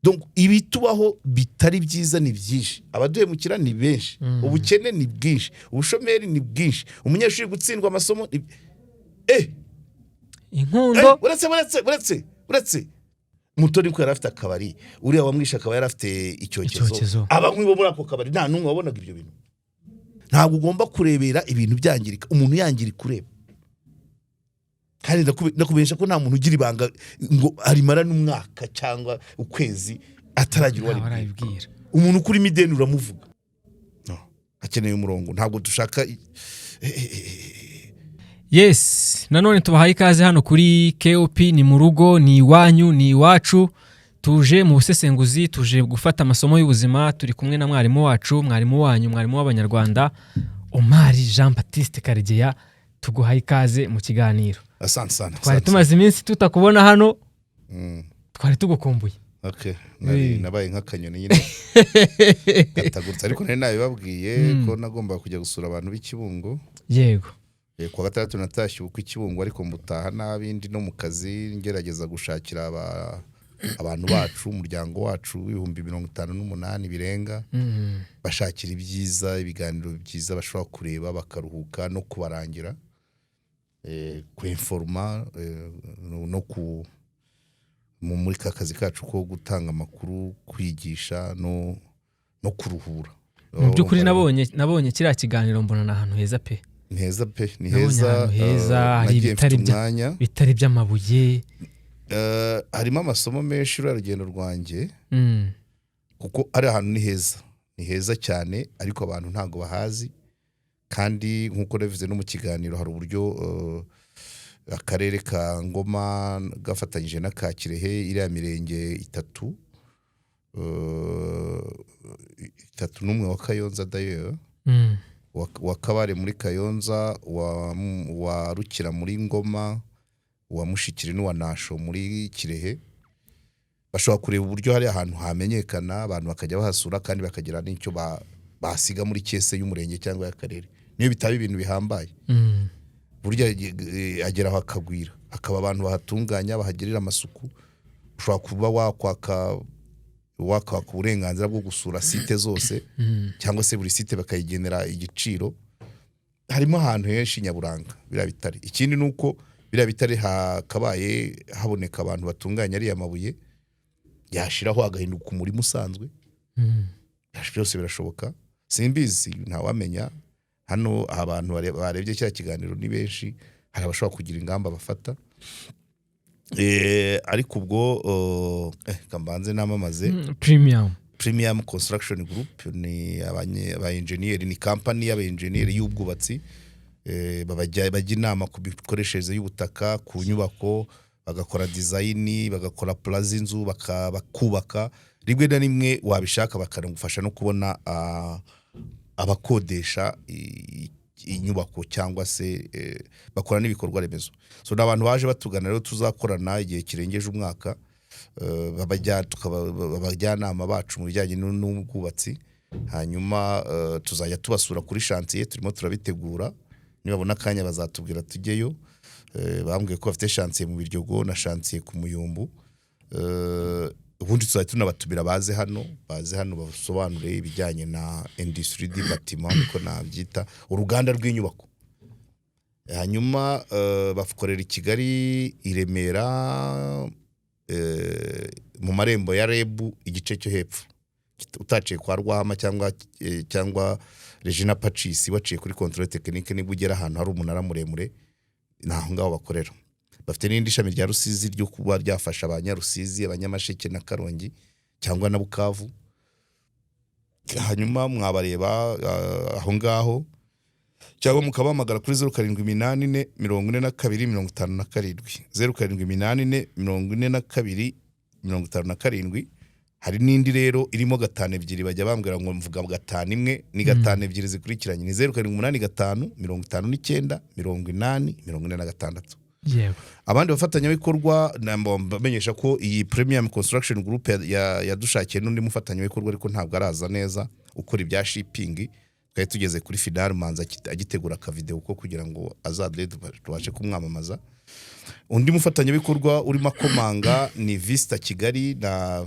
Donc ibitubaho bitari byiza ni byinshi, abaduhemukira ni benshi, ubukene ni bwinshi, ubushomeri ni bwinshi, umunyeshuri gutsindwa amasomo ni Inkundo. Uretse Mutoni ko yari afite akabari, uriya wamwishe akaba yari afite icyokezo. Icyokezo. Abanywi bo muri ako kabari nta n'umwe wabonaga ibyo bintu. Ntabwo ugomba kurebera ibintu byangirika, umuntu yangirika ureba. Kandi ndakumenyesha ko nta muntu ugira ibanga ngo arimara n'umwaka cyangwa ukwezi ataragira uwo Ntawe aribwira. arabibwira. Umuntu ukurimo ideni uramuvuga. No, akeneye umurongo, ntabwo dushaka Yes, nanone tubahaye ikaze hano kuri KOP. Ni mu rugo, ni iwanyu, ni iwacu. Tuje mu busesenguzi, tuje gufata amasomo y'ubuzima. Turi kumwe na mwarimu wacu, mwarimu wanyu, mwarimu w'Abanyarwanda, Omari Jean Baptiste Karegeya. Tuguhaye ikaze mu kiganiro. Asante sana. Twari Asante sana. tumaze iminsi tutakubona hano, twari tugukumbuye. Okay. Nari nabaye nk'akanyoni nyine katagurutse, ariko nari nabibabwiye ko nagombaga kujya gusura abantu b'Ikibungo. Kuwa gatandatu natashye ubukwe i Kibungo, ariko mbutaha nabi, ndi no mu kazi ngerageza gushakira abantu bacu, umuryango wacu w'58,000 birenga, bashakira ibyiza, ibiganiro byiza bashobora kureba bakaruhuka no kubarangira, kwinforma, no ku muri ka kazi kacu ko gutanga amakuru, kwigisha no kuruhura. Mu by'ukuri nabonye kiriya kiganiro, mbona ni ahantu heza pe. Ni heza pe, ni Nabonye heza. ahantu heza, hari Nagiye ibitare mfite umwanya. Bitare by'amabuye. Harimo amasomo menshi uriya rugendo rwanjye, kuko ari ahantu ni heza, ni heza cyane, ariko abantu ntabwo bahazi. Kandi nk'uko nabivuze no mu kiganiro, hari uburyo akarere ka Ngoma gafatanyije n'aka Kirehe, iriya mirenge itatu, itatu n'umwe wa Kayonza d'ailleurs, wa Kabare muri Kayonza, wa Rukira muri Ngoma, uwa Mushikiri n'uwa Nasho muri Kirehe, bashobora kureba uburyo hari ahantu hamenyekana, abantu bakajya bahasura kandi bakagira n'icyo basiga muri caisse y'umurenge cyangwa y'akarere, niyo bitaba ibintu bihambaye. Burya agera aho akagwira, hakaba abantu bahatunganya, bahagirira amasuku. Ushobora kuba wakwaka uburenganzira bwo gusura site zose, cyangwa se buri site bakayigenera igiciro. Harimo ahantu henshi nyaburanga biriya bitare. Ikindi ni uko biriya bitare hakabaye haboneka abantu batunganya ariya mabuye, yashiraho agahinduka umurima usanzwe. Byose birashoboka, simbizi, ntawamenya. Hano abantu barebye kiriya kiganiro ni benshi, hari abashobora kugira ingamba bafata. Ariko ubwo reka mbanze namamaze. Premium. Premium Construction Group ni aba engineer, ni company y'aba engineer y'ubwubatsi. Bajya inama ku mikoreshereze y'ubutaka, ku nyubako, bagakora design, bagakora plan z'inzu, bakubaka. Rimwe na rimwe wabishaka bakanagufasha no kubona abakodesha inyubako, cyangwa se bakora n'ibikorwa remezo. So ni abantu baje batugana rero, tuzakorana igihe kirengeje umwaka, tukaba abajyanama bacu mu bijyanye n'ubwubatsi. Hanyuma tuzajya tubasura kuri chantier, turimo turabitegura, nibabona akanya bazatubwira tujyeyo. Bambwiye ko bafite chantier mu Biryogo na chantier ku Muyumbu. Ubundi tuzajya tunabatumira baze hano basobanure ibijyanye na industrie du bâtiment, niko nabyita, uruganda rw'inyubako. Hanyuma bakorera i Kigali, i Remera, mu marembo ya REB, igice cyo hepfo, utaciye kwa Rwahama cyangwa Regina Pacis, waciye kuri Contrôle Technique, nibwo ugera ahantu hari umunara muremure, ni aho ngaho bakorera. Bafite n'irindi shami rya Rusizi ryo kuba ryafasha Abanyarusizi, Abanyamasheke na Karongi cyangwa na Bukavu. Hanyuma mwabareba aho ngaho cyangwa mukabahamagara kuri 0784 42 57, 0784 42 57. Hari n'indi rero irimo gatanu ebyiri, bajya bambwira ngo mvuga gatanu imwe, ni gatanu ebyiri zikurikiranye, ni 0785 59 80 46. Abandi bafatanyabikorwa, bamenyesha ko iyi Premium Construction Group yadushakiye n'undi mufatanyabikorwa, ariko ntabwo araza neza, ukora ibya shipping. Twari tugeze kuri final, manza agitegura akavideo ko kugira ngo azaduhe tubashe kumwamamaza. Undi mufatanyabikorwa urimo akomanga ni Vista Kigali na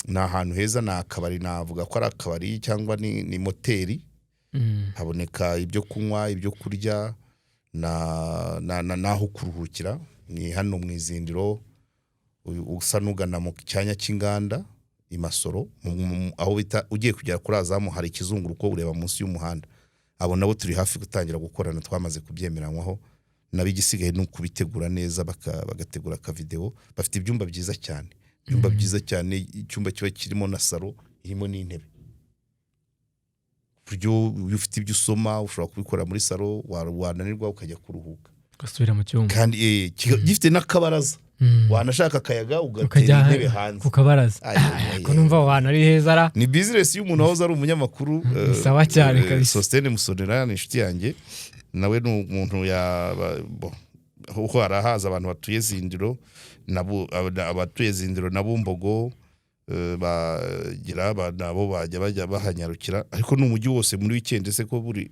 Ni ahantu heza, ni akabari, navuga ko ari akabari cyangwa ni moteri. Haboneka ibyo kunywa, ibyo kurya n'aho kuruhukira. Ni hano mu Izindiro, usa n'ugana mu cyanya cy'inganda i Masoro, aho bita ugiye kugera kuri Azamu, hari ikizunguruko ureba munsi y'umuhanda. Abo nabo turi hafi gutangira gukorana, twamaze kubyemeranywaho nabo. Igisigaye ni ukubitegura neza, bagategura akavideo. Bafite ibyumba byiza cyane, ibyumba byiza cyane, icyumba kiba kirimo na salon irimo n'intebe, ku buryo iyo ufite ibyo usoma ushobora kubikora muri salon, wananirwa ukajya kuruhuka. Ugasubira mu cyumba. Kandi gifite n'akabaraza, wanashaka akayaga ugatera Ukajya intebe hanze. ku kabaraza. Ay, ay, ay, Ko numva aho hantu ari heza ra! Ni business y'umuntu wahoze ari umunyamakuru. Sawa cyane kabisa. Sostene Musonera ni inshuti yanjye, nawe ni umuntu ya bo, kuko harahaza abantu batuye Zindiro nabo, abatuye Zindiro na Bumbogo, bagira nabo bajya bahanyarukira, ariko ni umujyi wose muri weekend se ko buri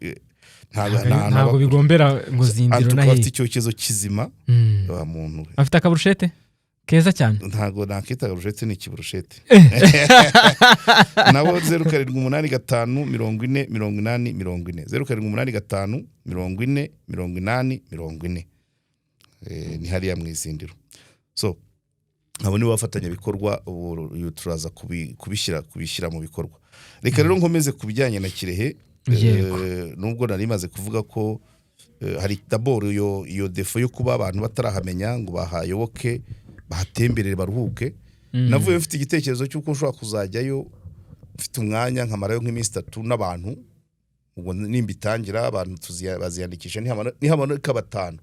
ntabwo nta hantu Ntabwo bigombera ngo Zindiro Antuka na bafite hehe. icyokezo kizima wa muntu we. Afite akaburushete keza cyane. Ntabwo nakita burushete, ni ikiburushete. Nabo 0785 40 80 40, 0785 40 80 40. Ni hariya mu Izindiro. So abo nibo bafatanyabikorwa. Ubu uyu turaza kubishyira mu bikorwa. Reka rero nkomeze ku bijyanye na Kirehe. Yego. Nubwo nari maze kuvuga ko hari d'abord iyo défaut yo kuba abantu batarahamenya ngo bahayoboke, bahatemberere, baruhuke. Navuye mfite igitekerezo cy'uko nshobora kuzajyayo mfite umwanya, nkamarayo nk'iminsi 3 n'abantu. Ubwo nimbitangira abantu baziyandikisha, nihaboneka batanu,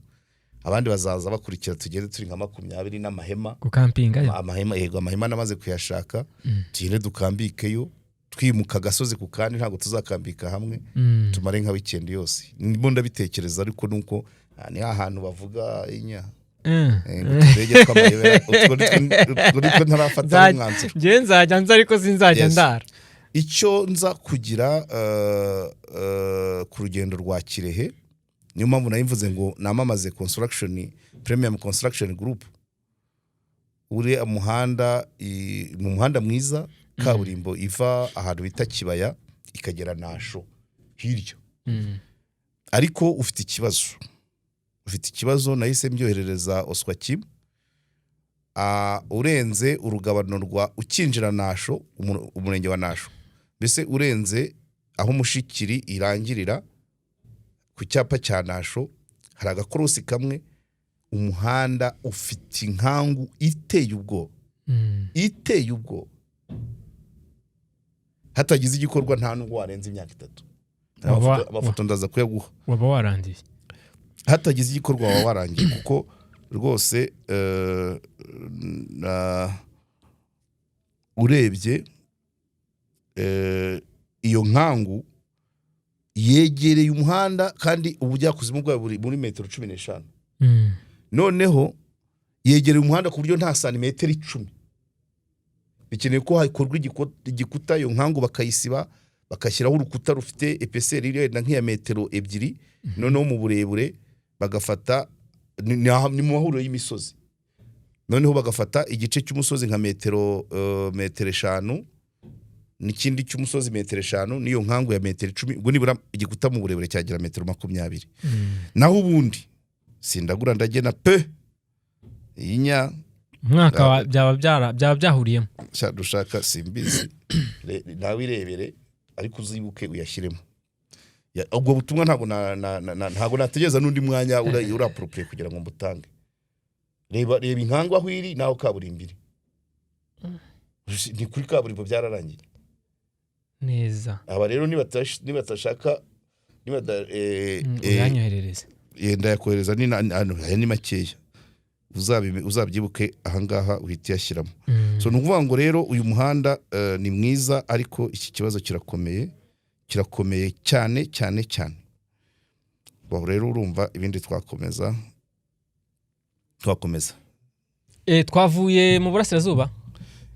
abandi bazaza bakurikira, tugende turi nka 20 n'amahema. Gukampinga? Amahema, yego, amahema namaze kuyashaka. Tugende dukambikeyo, twimuka agasozi ku kandi, ntabwo tuzakambika hamwe. Tumare nka weekend yose. Ndimo ndabitekereza, ariko nuko ni hantu bavuga inya ngo utudege tw'amayobera, utwo nitwo ntarafata umwanzuro. Njyewe nzajya nza, ariko sinzajya Yes. ndara. Icyo nza kugira ku rugendo rwa Kirehe, niyo mpamvu nari mvuze ngo namamaze construction, Premium Construction Group. Uriya muhanda ni umuhanda mwiza, kaburimbo iva ahantu bita Kibaya ikagera Nasho hirya. Ariko ufite ikibazo, ufite ikibazo. Nahise mbyoherereza Oswakim. Urenze urugabano rwa ukinjira Nasho, umurenge wa Nasho mbese, urenze aho Umushikiri irangirira ku cyapa cya Nasho, hari agakorosi kamwe, umuhanda ufite inkangu iteye ubwoba, iteye ubwoba. Hatagize igikorwa, nta nubwo warenza imyaka 3. Amafoto ndaza kuyaguha. Waba warangiye. Hatagize igikorwa waba warangiye, kuko rwose urebye iyo nkangu yegereye umuhanda, kandi ubujyakuzimu bwayo buri muri metero 15. Noneho yegereye umuhanda ku buryo nta santimetero 10. Bikeneye ko hakorwa igikuta, iyo nkangu bakayisiba, bagashyiraho urukuta rufite épaisseur wenda nk'iya metero 2, noneho mu burebure bagafata ni mu mahuriro y'imisozi, noneho bagafata igice cy'umusozi nka metero 5 n'ikindi cy'umusozi metero 5 n'iyo nkangu ya metero 10, ubwo nibura igikuta mu burebure cyagira metero 20. Naho ubundi sindagura ndagena pe inya. Umwaka byaba byahuriyemo. Sha, dushaka simbizi. Nawe irebere, ariko uzibuke uyashyiremo. Ubwo butumwa ntabwo ntabwo nategereza n'undi mwanya uri approprié kugira ngo mbutange. Reba, reba inkangu aho iri naho kaburimbo iri, ni kuri kaburimbo, byararangiye. Neza. Aba rero nibatashaka Uyanyoherereze. Yenda yakohereza ni aya ni makeya. Uzabyibuke ahangaha uhite uyashyiramo. So ni ukuvuga ngo rero uyu muhanda ni mwiza, ariko iki kibazo kirakomeye, kirakomeye cyane cyane cyane. Bo rero urumva ibindi twakomeza. Twavuye mu burasirazuba.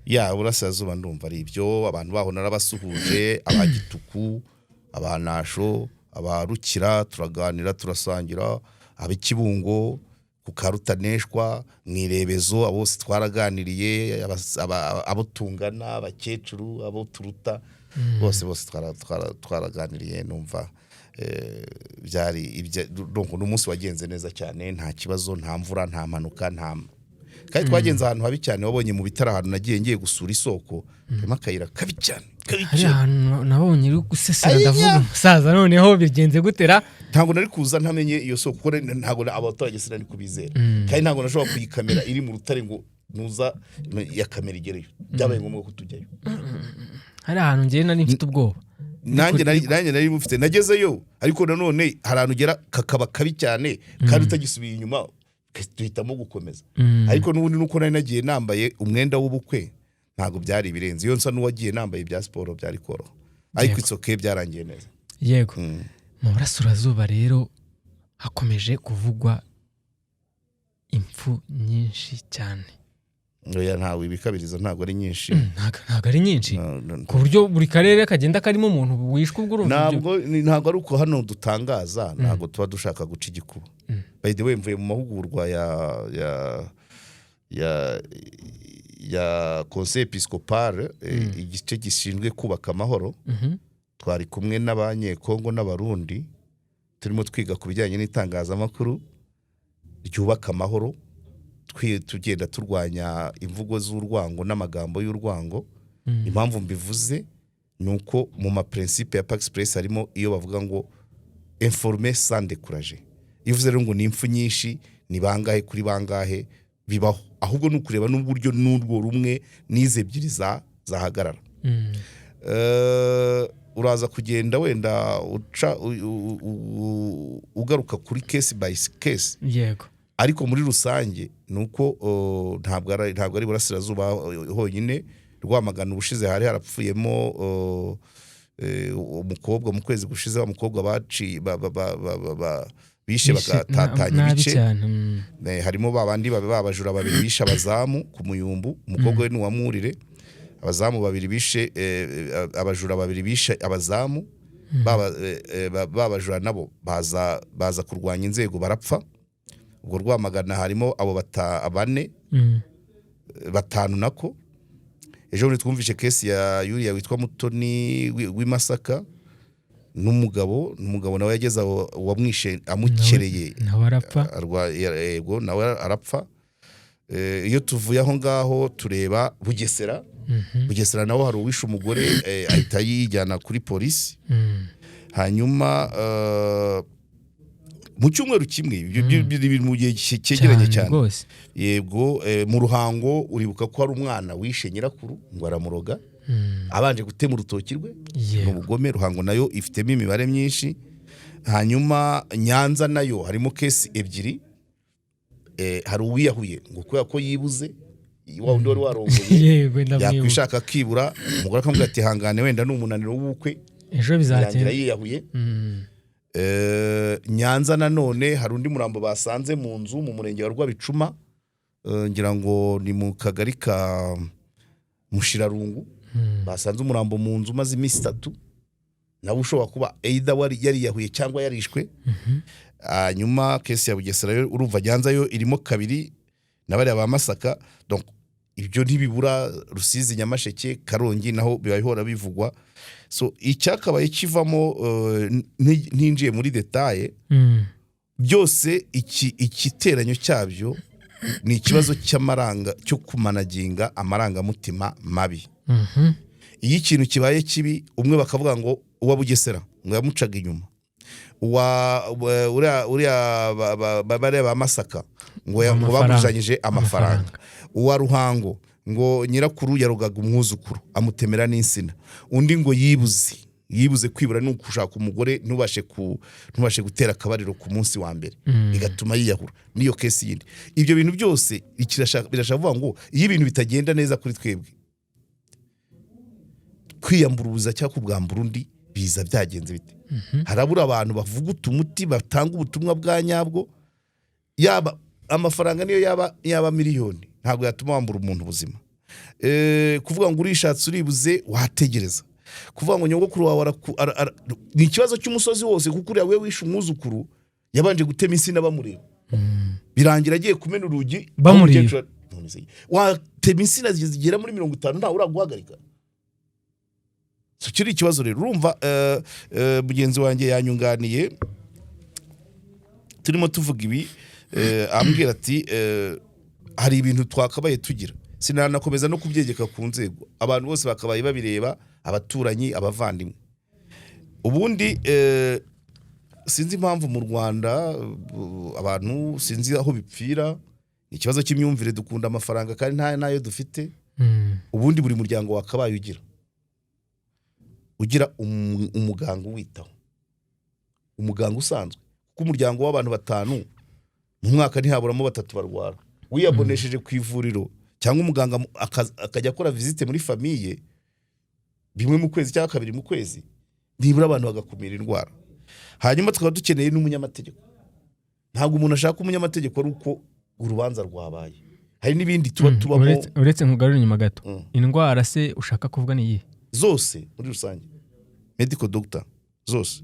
Ya, Burasirazuba ndumva ari ibyo. Abantu baho narabasuhuje, Abagituku, Abanasho, Abarukira, turaganira, turasangira, Ab'Ikibungo. ku Karutaneshwa, mu Irebezo, abo bose twaraganiriye, abo tungana, abakecuru, abo turuta, bose bose twaraganiriye. Numva byari donc ni umunsi wagenze neza cyane, nta kibazo, nta mvura, nta mpanuka, nta kandi twagenze ahantu habi cyane. Wabonye mu bitaro ahantu nagiye ngiye gusura isoko, harimo akayira kabi cyane, kabi Hari cyane. ahantu nabonye uri gusesera. Ayinya! Ndavuga, umusaza noneho bigenze gutera? Ntabwo nari kuza ntamenye iyo soko, kuko ntabwo abaturage sinari kubizera, kandi ntabwo nashobora kuyikamera iri mu rutare ngo nuza ya kamera igereyo. Byabaye ngombwa ko tujyayo. Hari ahantu ngewe nari mfite ubwoba. Nanjye nari mufite, nagezeyo, ariko nanone hari ahantu ugera kakaba kabi cyane kandi utagisubiye inyuma, duhitamo gukomeza. Ariko n'ubundi nuko nari nagiye nambaye umwenda w'ubukwe, ntabwo byari ibirenze. Iyo nsa n'uwagiye nambaye ibya siporo byari koroha, ariko it's okay, byarangiye neza. Mu Burasirazuba rero hakomeje kuvugwa impfu nyinshi cyane. Oya, ntawe ibikabiriza, ntabwo ari nyinshi. Ntabwo ari nyinshi No. ku buryo buri karere kagenda karimo umuntu wishwe. Ubwo urumva Ntabwo ari uko hano dutangaza, ntabwo tuba dushaka guca igikuba. By the way, mvuye mu mahugurwa ya Conseil Episcopal, igice gishinzwe kubaka amahoro. Twari kumwe n'Abanyekongo n'Abarundi, turimo twiga ku bijyanye n'itangazamakuru ryubaka amahoro, tugenda turwanya imvugo z'urwango n'amagambo y'urwango. Impamvu mbivuze ni uko mu ma principes ya Pax Press harimo iyo bavuga ngo "informer sans décourager". Iyo uvuze rero ngo ni impfu nyinshi, ni bangahe kuri bangahe? Bibaho, ahubwo ni ukureba n'uburyo n'urwo rumwe n'izi ebyiri zahagarara. Uraza kugenda wenda uca ugaruka kuri case by case. Ariko muri rusange ni uko ntabwo ari Burasirazuba honyine. Rwamagana ubushize hari harapfuyemo umukobwa mu kwezi gushize, wa mukobwa baciye bishe Bishe bagatatanya nabi ibice. cyane. Harimo ba bandi babajura babiri bishe abazamu ku Muyumbu, umukobwa we ni uwamwurire. Abazamu babiri bishe, abajura babiri bishe abazamu, babajura nabo baza kurwanya inzego barapfa. Ubwo Rwamagana harimo abo bane, batanu nako. Ejo bundi twumvishe case ya yuriya witwa Mutoni w'i Masaka n'umugabo nawe yageze aho wamwishe amukereye. Nawe arapfa. Yego, nawe arapfa. Iyo tuvuye aho ngaho tureba Bugesera. Bugesera naho hari uwishe umugore, ahita yijyana kuri polisi. Hanyuma mu cyumweru kimwe, ibyo biri mu gihe cyegeranye cyane. Rwose. Yego, mu Ruhango uribuka ko hari umwana wishe nyirakuru ngo aramuroga, abanje gutema urutoki rwe. Ni ubugome. Ruhango nayo ifitemo imibare myinshi. Hanyuma Nyanza nayo harimo case ebyiri. Hari uwiyahuye ngo kubera ko yibuze, wa wundi wari warongoye, Yego, ndamwibuka. yakwishaka akibura, umugore akamubwira ati: "Hangane, wenda ni umunaniro w'ubukwe." Ejo Birangira bizagenda. yiyahuye. Nyanza nanone hari undi murambo basanze mu nzu mu murenge wa Rwabicuma, ngira ngo ni mu kagari ka Mushirarungu. Basanze umurambo mu nzu umaze iminsi 3, nawe ushobora kuba either wari yariyahuye cyangwa yarishwe. Hanyuma case ya Bugesera yo, urumva Nyanza yo irimo kabiri na bariya ba Masaka. Donc ibyo ntibibura. Rusizi, Nyamasheke, Karongi naho biba bihora bivugwa. So icyakabaye kivamo, ntinjiye muri détails, byose ikiteranyo cyabyo ni ikibazo cy'amaranga, cyo kumanaginga amarangamutima mabi. Iyo ikintu kibaye kibi, umwe bakavuga ngo uwa Bugesera ngo yamucaga inyuma, uwa uriya bariya ba Masaka ngo ngo Amafaranga. baguzanyije amafaranga, uwa Ruhango ngo nyirakuru yarogaga umwuzukuru amutemera n'insina, undi ngo yibuze. Yibuze, kwibura ni ugushaka umugore ntubashe gutera akabariro ku munsi wa mbere, bigatuma yiyahura. N'iyo case yindi, ibyo bintu byose birashaka kuvuga ngo iyo ibintu bitagenda neza kuri twebwe, kwiyambura ubuza cyangwa kubwambura undi biza byagenze bite? Harabura abantu bavuguta umuti, batanga ubutumwa bwa nyabwo. Yaba amafaranga, niyo yaba miliyoni, ntabwo yatuma wambura umuntu ubuzima. Kuvuga ngo urishatse uribuze, wategereza. Kuvuga ngo nyogokuru wawe ni ikibazo cy'umusozi wose, kuko uriya we wishe umwuzukuru yabanje gutema insina bamureba. Birangira agiye kumena urugi. Bamureba. None se, watema insina zigera muri 50, ntawe uraguhagarika? So kiri ikibazo rero. Urumva, mugenzi wanjye yanyunganiye, turimo tuvuga ibi, ambwira ati hari ibintu twakabaye tugira, sinanakomeza no kubyegeka ku nzego, abantu bose bakabaye babireba, abaturanyi, abavandimwe. Ubundi sinzi impamvu mu Rwanda abantu, sinzi aho bipfira, ikibazo cy'imyumvire, dukunda amafaranga kandi nta nayo dufite. Ubundi buri muryango wakabaye ugira umuganga uwitaho, umuganga usanzwe, kuko umuryango w'abantu batanu, mu mwaka ntihaburamo batatu barwara. Wiyabonesheje ku ivuriro cyangwa umuganga akajya akora visite muri famille rimwe mu kwezi cyangwa kabiri mu kwezi, nibura abantu bagakumira indwara. Hanyuma tukaba dukeneye n'umunyamategeko. Ntabwo umuntu ashaka umunyamategeko ari uko urubanza rwabaye, hari n'ibindi tuba tubamo. Uretse nkugarure inyuma gato. Indwara se ushaka kuvuga ni iyihe? Zose muri rusange, medical doctor zose.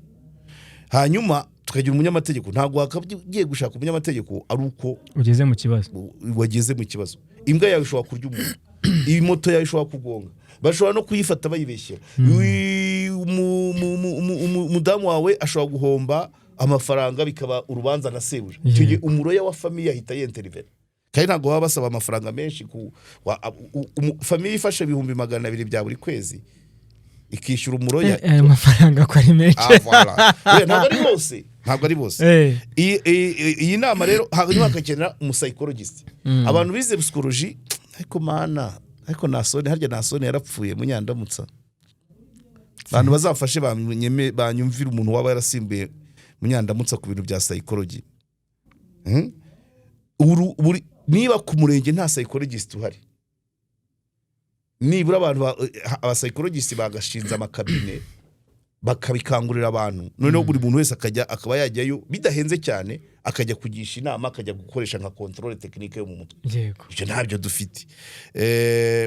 Hanyuma tukagira umunyamategeko. Ntabwo wakagiye gushaka umunyamategeko ari uko ugeze mu kibazo. Wageze mu kibazo. Imbwa yawe ishobora kurya umuntu, iyi moto yawe ishobora kugonga, bashobora no kuyifata bayibeshyera. Umudamu wawe ashobora guhomba amafaranga, bikaba urubanza na sebuja. Icyo gihe umulawyer wa famille ahita yintervena, kandi ntabwo baba basaba amafaranga menshi. Ku famille ifashe 200,000 bya buri kwezi ikishyura umulawyer. Ayo mafaranga ko ari menshi? Ah, voilà. Oya, ntabwo ari bose, ntabwo ari bose. Iyi nama rero, hanyuma hakakenera umupsychologist, abantu bize psychologie. Ariko mana, ariko Nasoni, harya Nasoni yarapfuye? Munyandamutsa, abantu bazafashe banyumvire umuntu waba yarasimbuye Munyandamutsa ku bintu bya psychology. Niba ku murenge nta psychologist uhari, nibura abantu abapsychologist bagashinze amacabinet, bakabikangurira abantu, noneho buri muntu wese akajya akaba yajyayo bidahenze cyane, akajya kugisha inama, akajya gukoresha nka contrôle technique yo mu mutwe. Ibyo ntabyo dufite.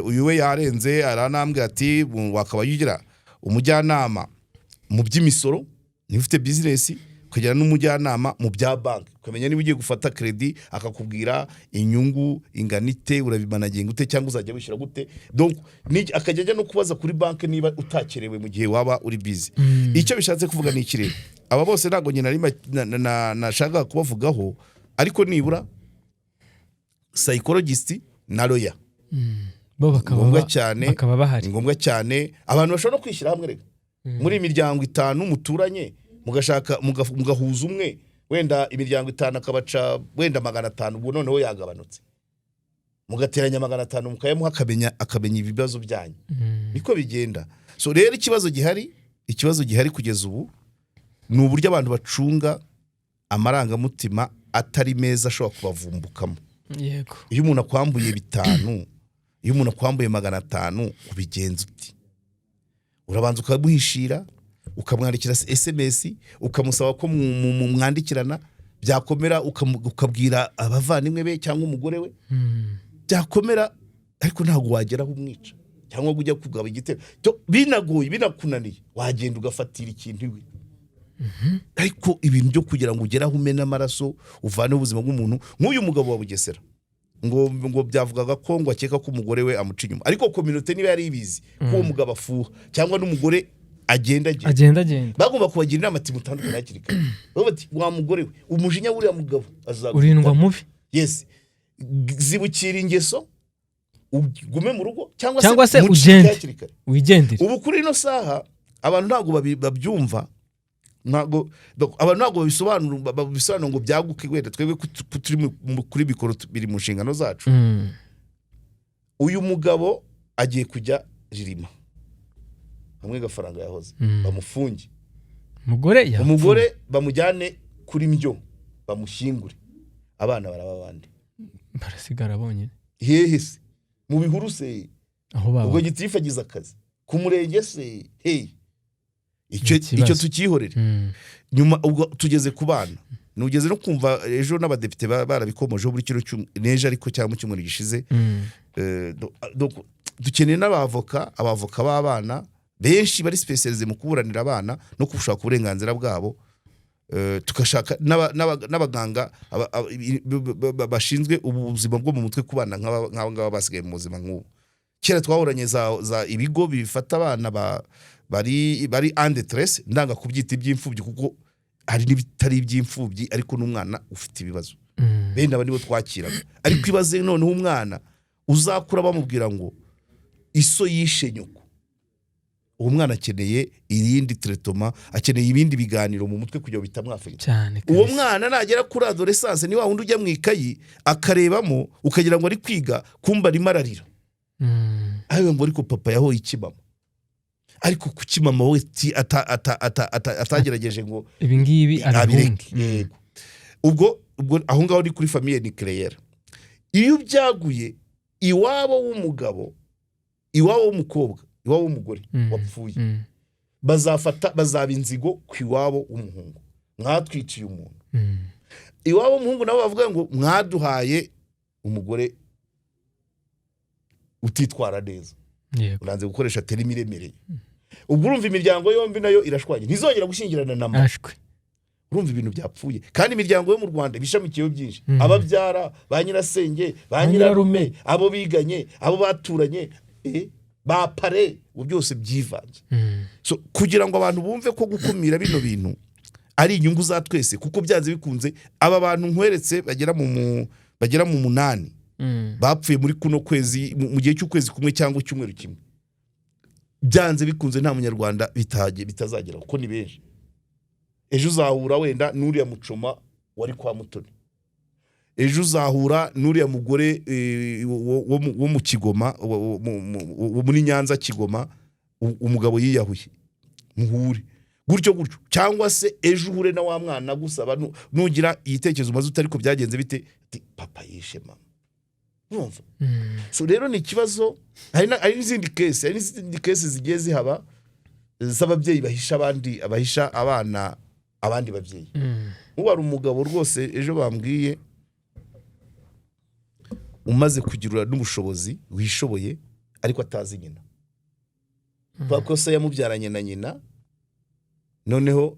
Uyu we yarenze aranambwira ati wakaba ugira umujyanama mu by'imisoro niba ufite business, ukagira n'umujyanama mu bya banki, ukamenya niba ugiye gufata crédit, akakubwira inyungu ingana ite, urabimanaginga ute cyangwa uzajya wishyura gute. Donc akajya ajya no kubaza kuri banki niba utakerewe mu gihe waba uri busy. Icyo bishatse kuvuga ni iki rero? Aba bose ntabwo nyina nari nashakaga kubavugaho, ariko nibura psychologist na lawyer bo bakaba ngombwa cyane. Bakaba bahari. Ni ngombwa cyane. Abantu bashobora no kwishyira hamwe reka, muri iyi miryango itanu muturanye, mugashaka mugahuza umwe, wenda imiryango itanu akabaca wenda 500, ubwo noneho yagabanutse, mugateranya 500 mukayamuha, akamenya ibibazo byanyu. Niko bigenda. So rero ikibazo gihari kugeza ubu ni uburyo abantu bacunga amarangamutima atari meza ashobora kubavumbukamo. Iyo umuntu akwambuye 5, iyo umuntu akwambuye 500, ubigenza uti? Urabanza ukamuhishira, ukamwandikira SMS, ukamusaba ko mwandikirana, byakomera ukabwira abavandimwe be cyangwa umugore we, byakomera, ariko ntabwo wageraho umwica cyangwa ngo ujya kugaba igitero. Binagoye, binakunaniye, wagenda ugafatira ikintu iwe, ariko ibintu byo kugira ngo ugere aho umena amaraso, uvane ubuzima bw'umuntu nk'uyu mugabo wa Bugesera, ngo byavugaga ko ngo akeka ko umugore we amuca inyuma, ariko communauté niba yari ibizi ko uwo mugabo afuha cyangwa n'umugore agenda agenda, agenda agenda, bagomba kubagira inama ati mutandukane hakiri kare. Bavuga bati wa mugore we, umujinya w'uriya mugabo azaguhitana. Urindwa mubi. Yes, zibukira ingeso, ugume mu rugo cyangwa Cyangwa se mucike ugende. hakiri kare. Wigendere. Ubu kuri ino saha abantu ntabwo babyumva, ntabwo donc abantu ntabwo babisobanura ngo byaguke. Wenda twebwe ko turi kuri mikoro, biri mu nshingano zacu. Uyu mugabo agiye kujya Ririma hamwe gafaranga yahoze, bamufunge. Umugore yapfuye. Umugore bamujyane kuri mbyo, bamushyingure, abana baraba abandi. Barasigara bonyine. Hehe se? Mu bihuru se? Aho baba. Ubwo gitifu agize akazi ku murenge se? Hey, icyo Ni ikibazo. icyo tukihorere. Nyuma ubwo tugeze ku bana, nugeze no kumva ejo n'abadepite barabikomojeho muri kino n'ejo ariko cyangwa mu cyumweru gishize. Donc, dukeneye n'abavoka, abavoka b'abana benshi bari spécialisés mu kuburanira abana no gushaka uburenganzira bwabo. Tugashaka n'abaganga bashinzwe ubuzima bwo mu mutwe ku bana nk'aba ngaba basigaye mu buzima nk'ubu. Kera twahoranye za ibigo bifata abana bari en détresse, ndanga kubyita iby'imfubyi kuko hari n'ibitari iby'imfubyi ariko n'umwana ufite ibibazo. Bene aba nibo twakiraga. Ariko ibaze noneho umwana uzakura bamubwira ngo iso yishe nyoko. Uwo mwana akeneye irindi traitement, akeneye ibindi biganiro mu mutwe kugira ngo bitamwafekita. Uwo mwana nagera kuri adolescence, ni wa wundi ujya mu ikayi akarebamo ukagira ngo ari kwiga, kumba arimo ararira. Ayo ngo ariko papa yahoye iki mama? Ariko kuki mama we atagerageje ngo ibi ngibi abihunge? Abireke? Yego. Ubwo aho ngaho ni kuri famille nucléaire. Iyo byaguye iwabo w'umugabo, iwabo w'umukobwa, iwabo w'umugore wapfuye, bazafata, bazaba inzigo ku iwabo w'umuhungu: "Mwatwiciye umuntu." Iwabo w'umuhungu nabo bavuga ngo "Mwaduhaye umugore utitwara neza." Uranze gukoresha terme iremereye. Ubwo urumva imiryango yombi nayo irashwanye, ntizongera gushyingirana na mama. Ashwe. Urumva ibintu byapfuye. Kandi imiryango yo mu Rwanda ibishamikiyeho byinshi: ababyara, ba nyirasenge, ba ba nyirarume, nyirarume. Abo biganye, abo baturanye, ba parrain, ubu byose byivanze. So kugira ngo abantu bumve ko gukumira bino bintu ari inyungu za twese, kuko byanze bikunze aba bantu nkweretse bagera mu 8 bapfuye muri kuno kwezi, mu gihe cy'ukwezi kumwe cyangwa icyumweru kimwe, byanze bikunze nta munyarwanda bitazagera, kuko ni benshi. Ejo uzahura wenda n'uriya mucoma wari kwa Mutoni, ejo uzahura n'uriya mugore wo mu Kigoma, wo muri Nyanza Kigoma, umugabo yiyahuye, muhure gutyo gutyo, cyangwa se ejo uhure na wa mwana gusaba nugira igitekerezo umaze utari ko byagenze bite? Ati "Papa yishe mama." Urumva? So rero ni ikibazo. Hari n'izindi case zigiye zihaba z'ababyeyi bahisha abandi, bahisha abana abandi babyeyi. Nk'ubu hari umugabo rwose ejo bambwiye umaze kugira n'ubushobozi, wishoboye, ariko atazi nyina, kubera ko se yamubyaranye na nyina, noneho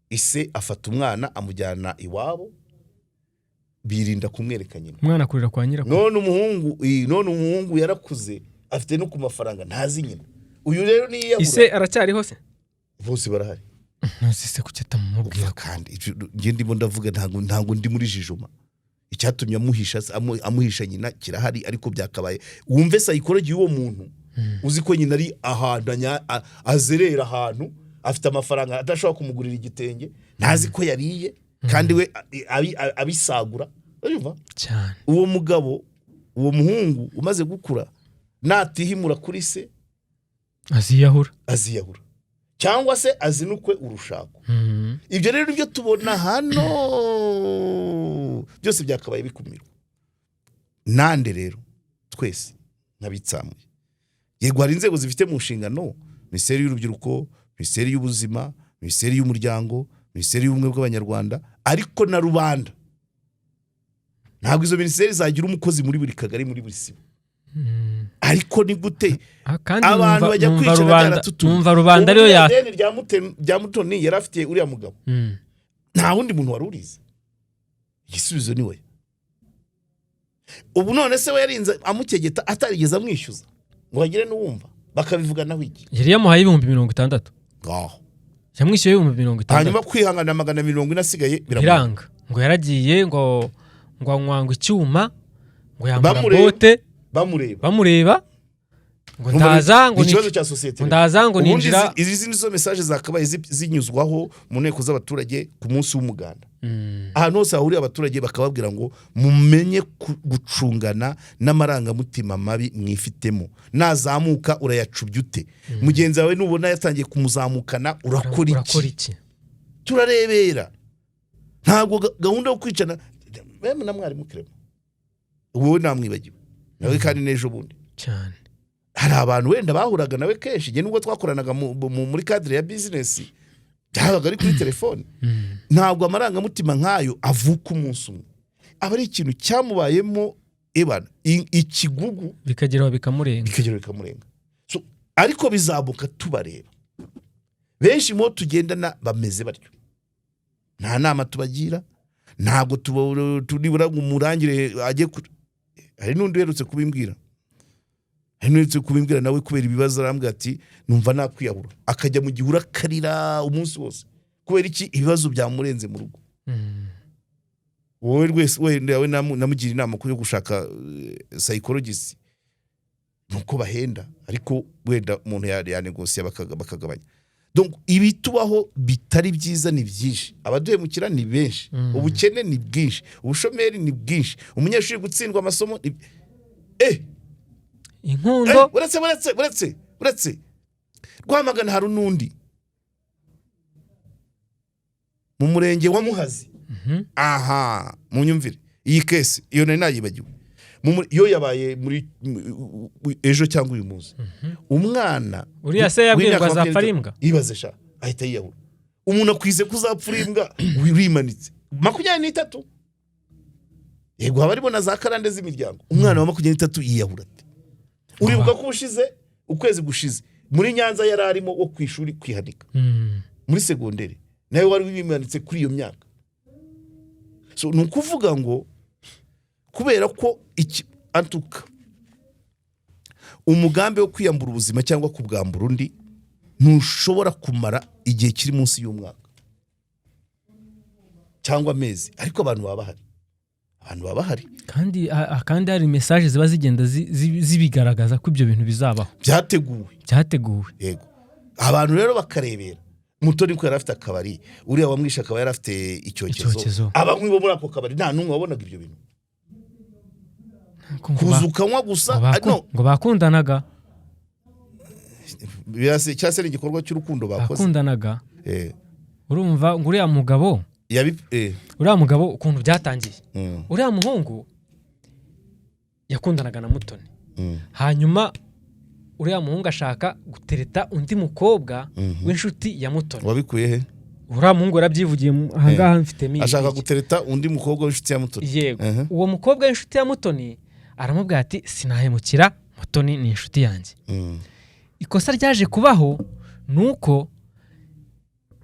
ise afata umwana amujyana iwabo, birinda kumwereka nyina. Umwana akurira kwa nyirakuru. None umuhungu yarakuze, afite no ku mafaranga, ntazi nyina. Uyu rero niyiyahura. Ise aracyariho se? Bose barahari. Ntuzi se kuki atamumubwira? Umva, kandi njye ndimo ndavuga, ntabwo ndi muri jijoma. Icyatumye amuhisha nyina kirahari, ariko byakabaye wumve psychology y'uwo muntu uzi ko nyina ari ahantu azerera ahantu, afite amafaranga, adashobora kumugurira igitenge, ntazi ko yariye, kandi we abisagura. Urumva? Cyane. Uwo mugabo, uwo muhungu umaze gukura, natihimura kuri se, aziyahura. Aziyahura cyangwa se azinukwe urushako. Ibyo rero nibyo tubona hano, byose byakabaye bikumirwa nande? Rero twese nk'abitsamuye, yego hari inzego zifite mu nshingano: Minisiteri y'Urubyiruko, Minisiteri y'Ubuzima, Minisiteri y'Umuryango, Minisiteri y'Ubumwe bw'Abanyarwanda, ariko na rubanda. Ntabwo izo minisiteri zagira umukozi muri buri kagari, muri buri sibo. Ariko ni gute Ah, kandi abantu bajya numva kwicana rubanda byaratutumye? Numva rubanda ariyo Ubu ya ririya deni rya Mutoni yari afitiye uriya mugabo, nta wundi muntu wari urizi. Igisubizo ni we. Ubu none se we yarinze amukegeta atarigeze amwishyuza ngo bagire n'uwumva bakabivuganaho iki? Yari yamuhaye 60,000. Ngaho. Yamwishyuye 60,000. Hanyuma kwihangana 140 asigaye biramunanira. Biranga. Ngo yaragiye ngo anywa ngo icyuma, ngo yambara Bamureba. bote. Bamureba. Bamureba. Ngo ndaza ngo Ni ikibazo cya sosiyete. Ngo ndaza ngo Ubundi ninjira. Izi nizo message zakabaye zinyuzwaho mu nteko z'abaturage ku munsi w'umuganda, ahantu hose hahuriye abaturage, bakababwira ngo mumenye gucungana n'amarangamutima mabi mwifitemo. Nazamuka urayacubya ute? Mugenzi wawe nubona yatangiye kumuzamukana urakora urakora iki? Iki? Turarebera. Ntabwo gahunda yo kwicana bemwe na mwarimu Clement, wowe namwibagiwe nawe kandi n'ejo bundi. Cyane. Hari abantu wenda bahuraga nawe kenshi. Njye nubwo twakoranaga muri cadre ya business, byabaga ari kuri telefone. Ntabwo amarangamutima nk'ayo avuka umunsi umwe, aba ari ikintu cyamubayemo ebana ikigugu. Bikageraho bikamurenga. Bikagera bikamurenga. So, ariko bizamuka tubareba. Benshi mu bo tugendana bameze batyo. Nta nama tubagira, ntabwo nibura ngo umurangire ajye hari n'undi uherutse kubimbwira, nawe kubera ibibazo arambwira ati numva nakwiyahura, akajya mu gihuru akarira umunsi wose. Kubera iki? Ibibazo byamurenze mu rugo. Wowe rwese wenda we namugira inama yo gushaka psychologist, nuko bahenda, ariko wenda umuntu yanegosiya bakagabanya. Donc ibitubaho bitari byiza ni byinshi, abaduhemukira ni benshi, ubukene ni bwinshi, ubushomeri ni bwinshi, umunyeshuri gutsindwa amasomo ni Inkundo. Uretse Rwamagana hari n'undi mu murenge wa Muhazi. Aha munyumvire iyi case, iyo nari nayibagiwe. Yo yabaye muri ejo cyangwa uyu munsi, umwana Uriya se yabwiye ngo w'imyaka azapfa ari 23 imbwa? Ibaze sha, ahita yiyahura. Umuntu akwize ko uzapfa uri imbwa, wimanitse 23. Yego, haba harimo na za karande z'imiryango. Umwana wa 23 yiyahura ate? Uribuka ko ushize ukwezi gushize muri Nyanza yari arimo wo ku ishuri kwihanika muri segonderi, nawe wari wimanitse kuri iyo myaka. So ni ukuvuga ngo kubera ko iki antuka umugambi wo kwiyambura ubuzima cyangwa kubwambura undi ntushobora kumara igihe kiri munsi y'umwaka cyangwa amezi, ariko abantu baba bahari, abantu baba bahari. Kandi hari message ziba zigenda zibigaragaza ko ibyo bintu bizabaho. Byateguwe. Byateguwe. Yego, abantu rero bakarebera. Mutoni ko yari afite akabari, uriya wamwishe akaba yari afite icyokezo. Icyokezo. Abanywi bo muri ako kabari nta n'umwe wabonaga ibyo bintu. Ngo Kuza ukanywa gusa. ngo No. ngo bakundanaga. Cyangwa se ni igikorwa cy'urukundo bakoze. Bakundanaga. Urumva ngo uriya mugabo uriya mugabo ukuntu byatangiye, uriya muhungu yakundanaga na Mutoni. Hanyuma uriya muhungu ashaka gutereta undi mukobwa w'inshuti ya Mutoni. Wabikuye he? Uriya muhungu yarabyivugiye ahangaha mfitemo Ashaka iyi. gutereta undi mukobwa w'inshuti ya Mutoni. Yego. Uwo mukobwa w'inshuti ya Mutoni aramubwira ati sinahemukira Mutoni, ni inshuti yanjye. Ikosa ryaje kubaho ni uko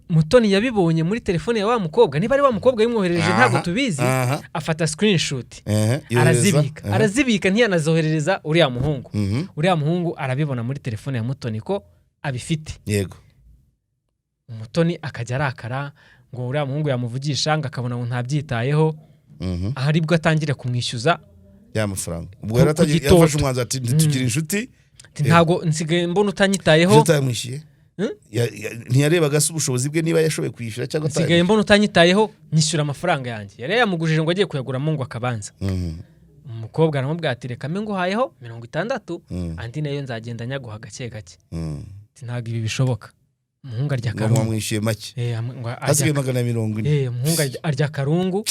Mutoni yabibonye muri telefone ya wa mukobwa, niba ari wa mukobwa yimwoherereje ntabwo tubizi. Afata screenshot, Yohereza. arazibika. Arazibika, ntiyanazoherereza uriya muhungu. Uriya muhungu arabibona muri telefone ya Mutoni ko abifite. Mutoni akajya arakara ngo uriya muhungu yamuvugisha ngo akabona ngo ntabyitayeho. Aha aribwo atangira kumwishyuza Ya mafaranga ubwo ku yari atangiye gitoto. Yafashe umwanzuro ati ntitugira inshuti. Ati, ntabwo nsigaye mbona utanyitayeho. Ibyo utayamwishyuye. Hmm? Ntiyarebaga se ubushobozi bwe niba yashoboye kwishyura cyangwa Nsigaye atayishyura. mbona utanyitayeho, nyishyura amafaranga yanjye. Yari yamugujije ngo agiye kuyaguramo ngo akabanza. Umukobwa aramubwira ati reka mbe nguhayeho 60, andi nayo nzagenda nyaguha gake gake. Ati ntabwo ibi bishoboka. Umuhungu arya Ngo karungu. mwamwishyuye make. Ngo Hasigaye 140. Umuhungu arya karungu.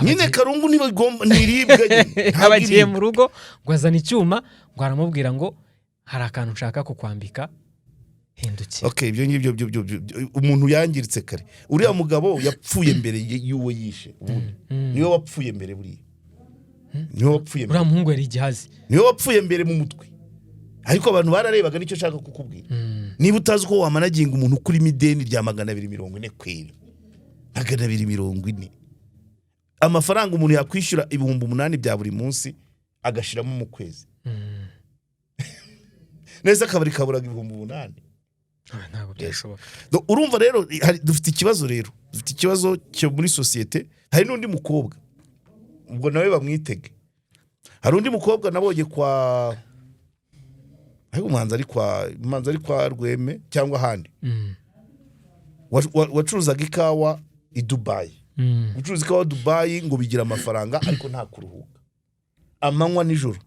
Nyine karungu ntibigomba, ntiribwa nyine. Ntabwo Aba agiye iribwa. mu rugo ngo azana icyuma, ngo aramubwira ngo hari akantu nshaka kukwambika, hindukira. Okay, ibyo ngibyo umuntu yangiritse kare. Uriya mugabo yapfuye mbere y'uwo yishe ubundi. Niwe wapfuye mbere buriya, niwe wapfuye mbere. Uriya muhungu yari igihazi. Niwe wapfuye mbere mu mutwe, ariko abantu bararebaga. Nicyo nshaka kukubwira. Niba utazi uko wamanaginga umuntu ukurimo ideni rya 240 kweri, 240, amafaranga umuntu yakwishyura 8000 bya buri munsi agashiramo mu kwezi neza, akabari kaburaga 8000. Ah, ntabwo byashoboka. Urumva rero dufite ikibazo rero, dufite ikibazo cyo muri sosiyete. Hari n'undi mukobwa, ubwo nawe bamwitege. Hari undi mukobwa nabonye kwa, ariko umuhanzi ari kwa Rweme cyangwa ahandi, wacuruzaga ikawa i Dubayi. Gucuruza ikawa Dubayi ngo bigira amafaranga, ariko nta kuruhuka, amanywa nijoro.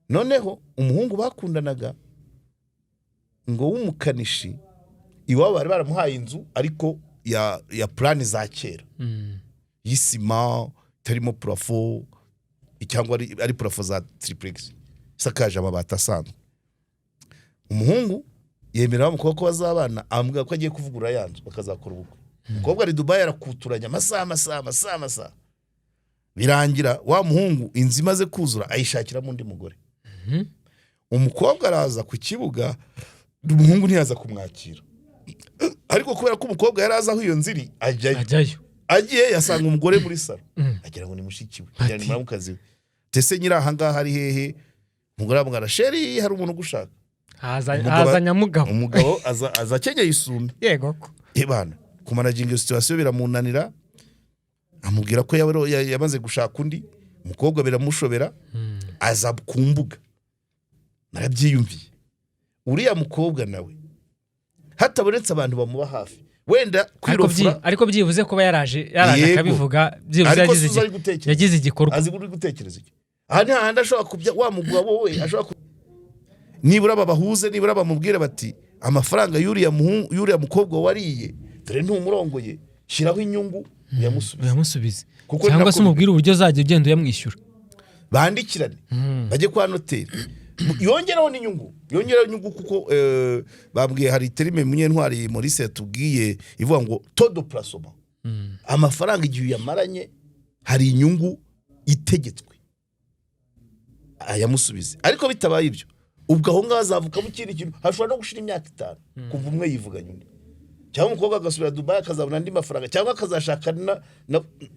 Noneho umuhungu bakundanaga ngo w'umukanishi, iwabo bari baramuhaye inzu, ariko ya plan za kera y'isima itarimo plafond, cyangwa ari plafond za triplex isakaje amabati asanzwe. Umuhungu yemera wa mukobwa ko bazabana, amubwira ko agiye kuvugurura ya nzu bakazakora ubukwe. Umukobwa ari Dubayi, arakuturanya amasaha, amasaha, amasaha, amasaha. Birangira wa muhungu inzu imaze kuzura ayishakiramo undi mugore. Umukobwa araza ku kibuga, umuhungu ntiyaza kumwakira. Ariko kubera ko umukobwa yari azi aho iyo nzu iri, ajyayo. Ajyayo. Agiye yasanga umugore muri salon, agira ngo ni mushiki we, agira ngo ni muramukazi we. Ese nyiri aha ngaha ari hehe? Umugore aramubwira: "Chéri, hari umuntu ugushaka." Haza Umugabo- haza nyamugabo. Umugabo aza akenyeye isume. Yego ko. Ebana kumanaginga iyo situation biramunanira, amubwira ko yamaze gushaka undi umukobwa. Biramushobera, aza ku mbuga. Narabyiyumviye, uriya mukobwa nawe hatabonetse abantu bamuba hafi, wenda Ariko kwirofura. Ariko byibuze kuba yaraje akabivuga byibuze Ariko yagize suza ari gutekereza. Yagize igikorwa. Azi uri gutekereza icyo aha ni hahandi ashobora kubya wa mugabo we ashobora nibura babahuze, nibura bamubwire bati: "Amafaranga y'uriya muhungu, y'uriya mukobwa wariye, dore ntumurongoye, shyiraho inyungu uyamusubize." Uyamusubize. Kuko Cyangwa se umubwire uburyo uzajya ugenda uyamwishyura. Bandikirane, bajye kwa noteri, yongeraho n'inyungu, yongeraho inyungu, kuko bambwiye hari terme Munyentwari Maurice yatubwiye ivuga ngo taux de placement. Amafaranga igihe uyamaranye hari inyungu itegetswe, ayamusubize. Ariko bitabaye ibyo, ubwo aho ngaho hazavukamo ikindi kintu. Hashobora no gushira imyaka 5 kuva umwe yivuganye undi, cyangwa umukobwa agasubira Dubayi akazabona andi mafaranga, cyangwa akazashaka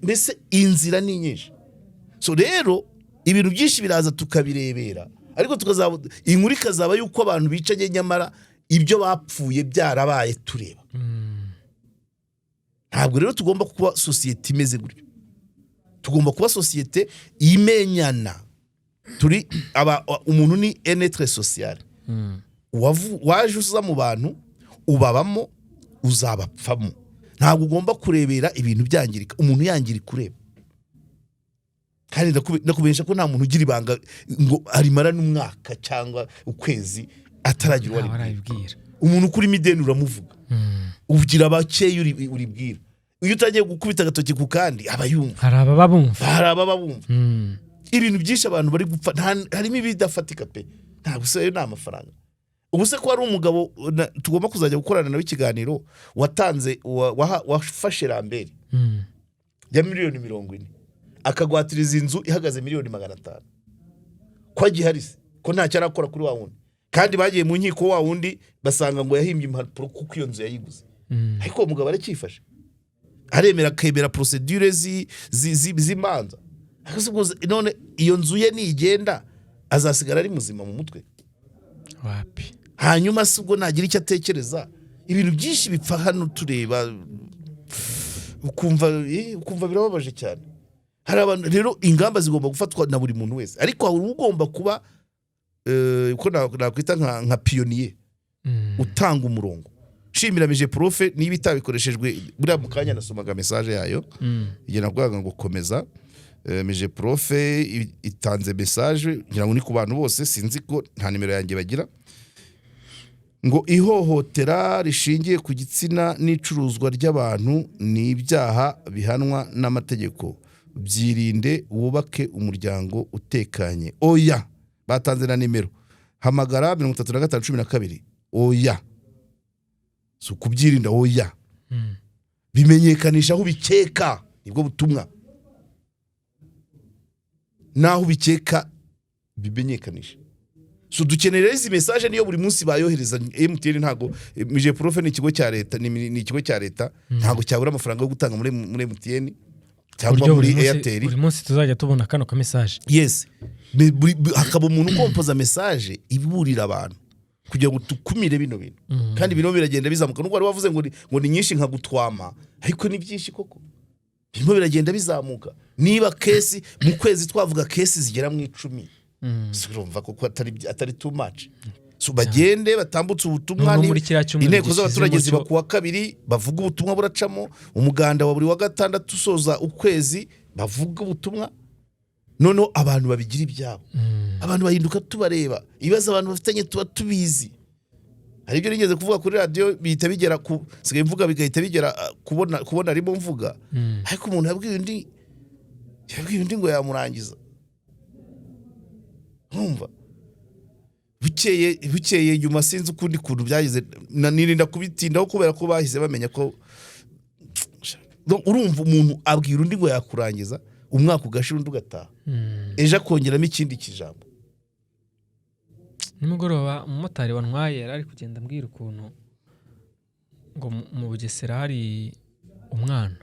mbese inzira ni nyinshi. So rero ibintu byinshi biraza tukabirebera, ariko tukazaba inkuru ikazaba yuko abantu bicanye, nyamara ibyo bapfuye byarabaye tureba. Ntabwo rero tugomba kuba sosiyete imeze gutyo. Tugomba kuba sosiyete imenyana. Turi aba, umuntu ni un être social. Waje uza mu bantu, ubabamo, uzabapfamo. Ntabwo ugomba kurebera ibintu byangirika, umuntu yangirika ureba. Kandi ndakubesha ko nta muntu ugira ibanga ngo arimara n'umwaka cyangwa ukwezi ataragira uwo Ntawe aribwira. arabibwira. Umuntu ukurimo ideni uramuvuga, ugira bakeya uribwira. Iyo utagiye gukubita agatoki ku kandi, aba yumva. Hari ababa bumva. Hari ababa bumva. Ibintu byinshi abantu bari gupfa, harimo ibidafatika pe. Ntabwo se ayo ni amafaranga? Ubu se ko hari umugabo tugomba kuzajya gukorana nawe ikiganiro, watanze wafashe ramberi ya miliyoni 40, akagwatiriza inzu ihagaze miliyoni 500, ko agihari se, ko ntacyo arakora kuri wa wundi? Kandi bagiye mu nkiko, wa wundi basanga ngo yahimbye impapuro kuko iyo nzu yayiguze. Ariko uwo mugabo aracyifashe, aremera, akemera procédure z'imanza. Ariko se ubwo none iyo nzu ye nigenda, azasigara ari muzima mu mutwe? Wapi. Hanyuma se ubwo nagira icyo atekereza? Ibintu byinshi bipfa hano tureba, ukumva birababaje cyane. Hari abantu rero, ingamba zigomba gufatwa na buri muntu wese, ariko hari ugomba kuba uko nakwita nka pionnier utanga umurongo. Shimira MIGEPROF niba itabikoreshejwe. Buriya mu kanya nasomaga message yayo, igihe navugaga ngo komeza. MIGEPROF itanze message, ngira ngo ni ku bantu bose, sinzi ko nta nimero yanjye bagira, ngo ihohotera rishingiye ku gitsina n'icuruzwa ry'abantu ni ibyaha bihanwa n'amategeko, byirinde wubake umuryango utekanye. Oya, batanze na nimero, hamagara 35 12. Oya, si ukubyirinda, oya. Bimenyekanisha aho ubikeka, nibwo butumwa. Naho ubikeka bimenyekanisha. So dukeneye rero izi message, niyo buri munsi bayohereza. MTN, ntago MIGEPROF ni ikigo cya leta, ni ikigo cya leta, ntago cyabura amafaranga yo gutanga muri MTN cyangwa Buryo muri buri munsi- Airtel. Buri munsi tuzajya tubona kano ka message. Yes. Hakaba umuntu ukompoza message iburira abantu kugira ngo dukumire bino bintu. Kandi bino biragenda bizamuka, nubwo wari wavuze ngo ni nyinshi nka gutwama, ariko ni byinshi koko, birimo biragenda bizamuka. Niba case mu kwezi twavuga case zigera mu 10, si urumva koko atari too much? So bagende batambutse ubutumwa. Noneho muri kiriya cyumweru Inteko z'abaturage gishize ziba mucyo- ku wa kabiri, bavuga ubutumwa buracamo. Umuganda wa buri wa gatandatu usoza ukwezi, bavuga ubutumwa. Noneho abantu babigira ibyabo. Abantu bahinduka tubareba, ibibazo abantu bafitanye tuba tubizi. Hari ibyo nigeze kuvuga kuri radiyo bihita bigera ku, sigaye mvuga bigahita bigera kubona arimo mvuga. Ariko umuntu yabwiye undi ngo yamurangiza. Nkumva bukeye nyuma, sinzi ukundi kuntu byageze, nirinda kubitindaho kubera ko bahise bamenya ko. Donc, urumva umuntu abwira undi ngo yakurangiza, umwaka ugashira, undi ugataha, ejo akongeramo ikindi kijambo. Nimugoroba umumotari wantwaye yari ari kugenda ambwira ukuntu Ngo mu Bugesera hari umwana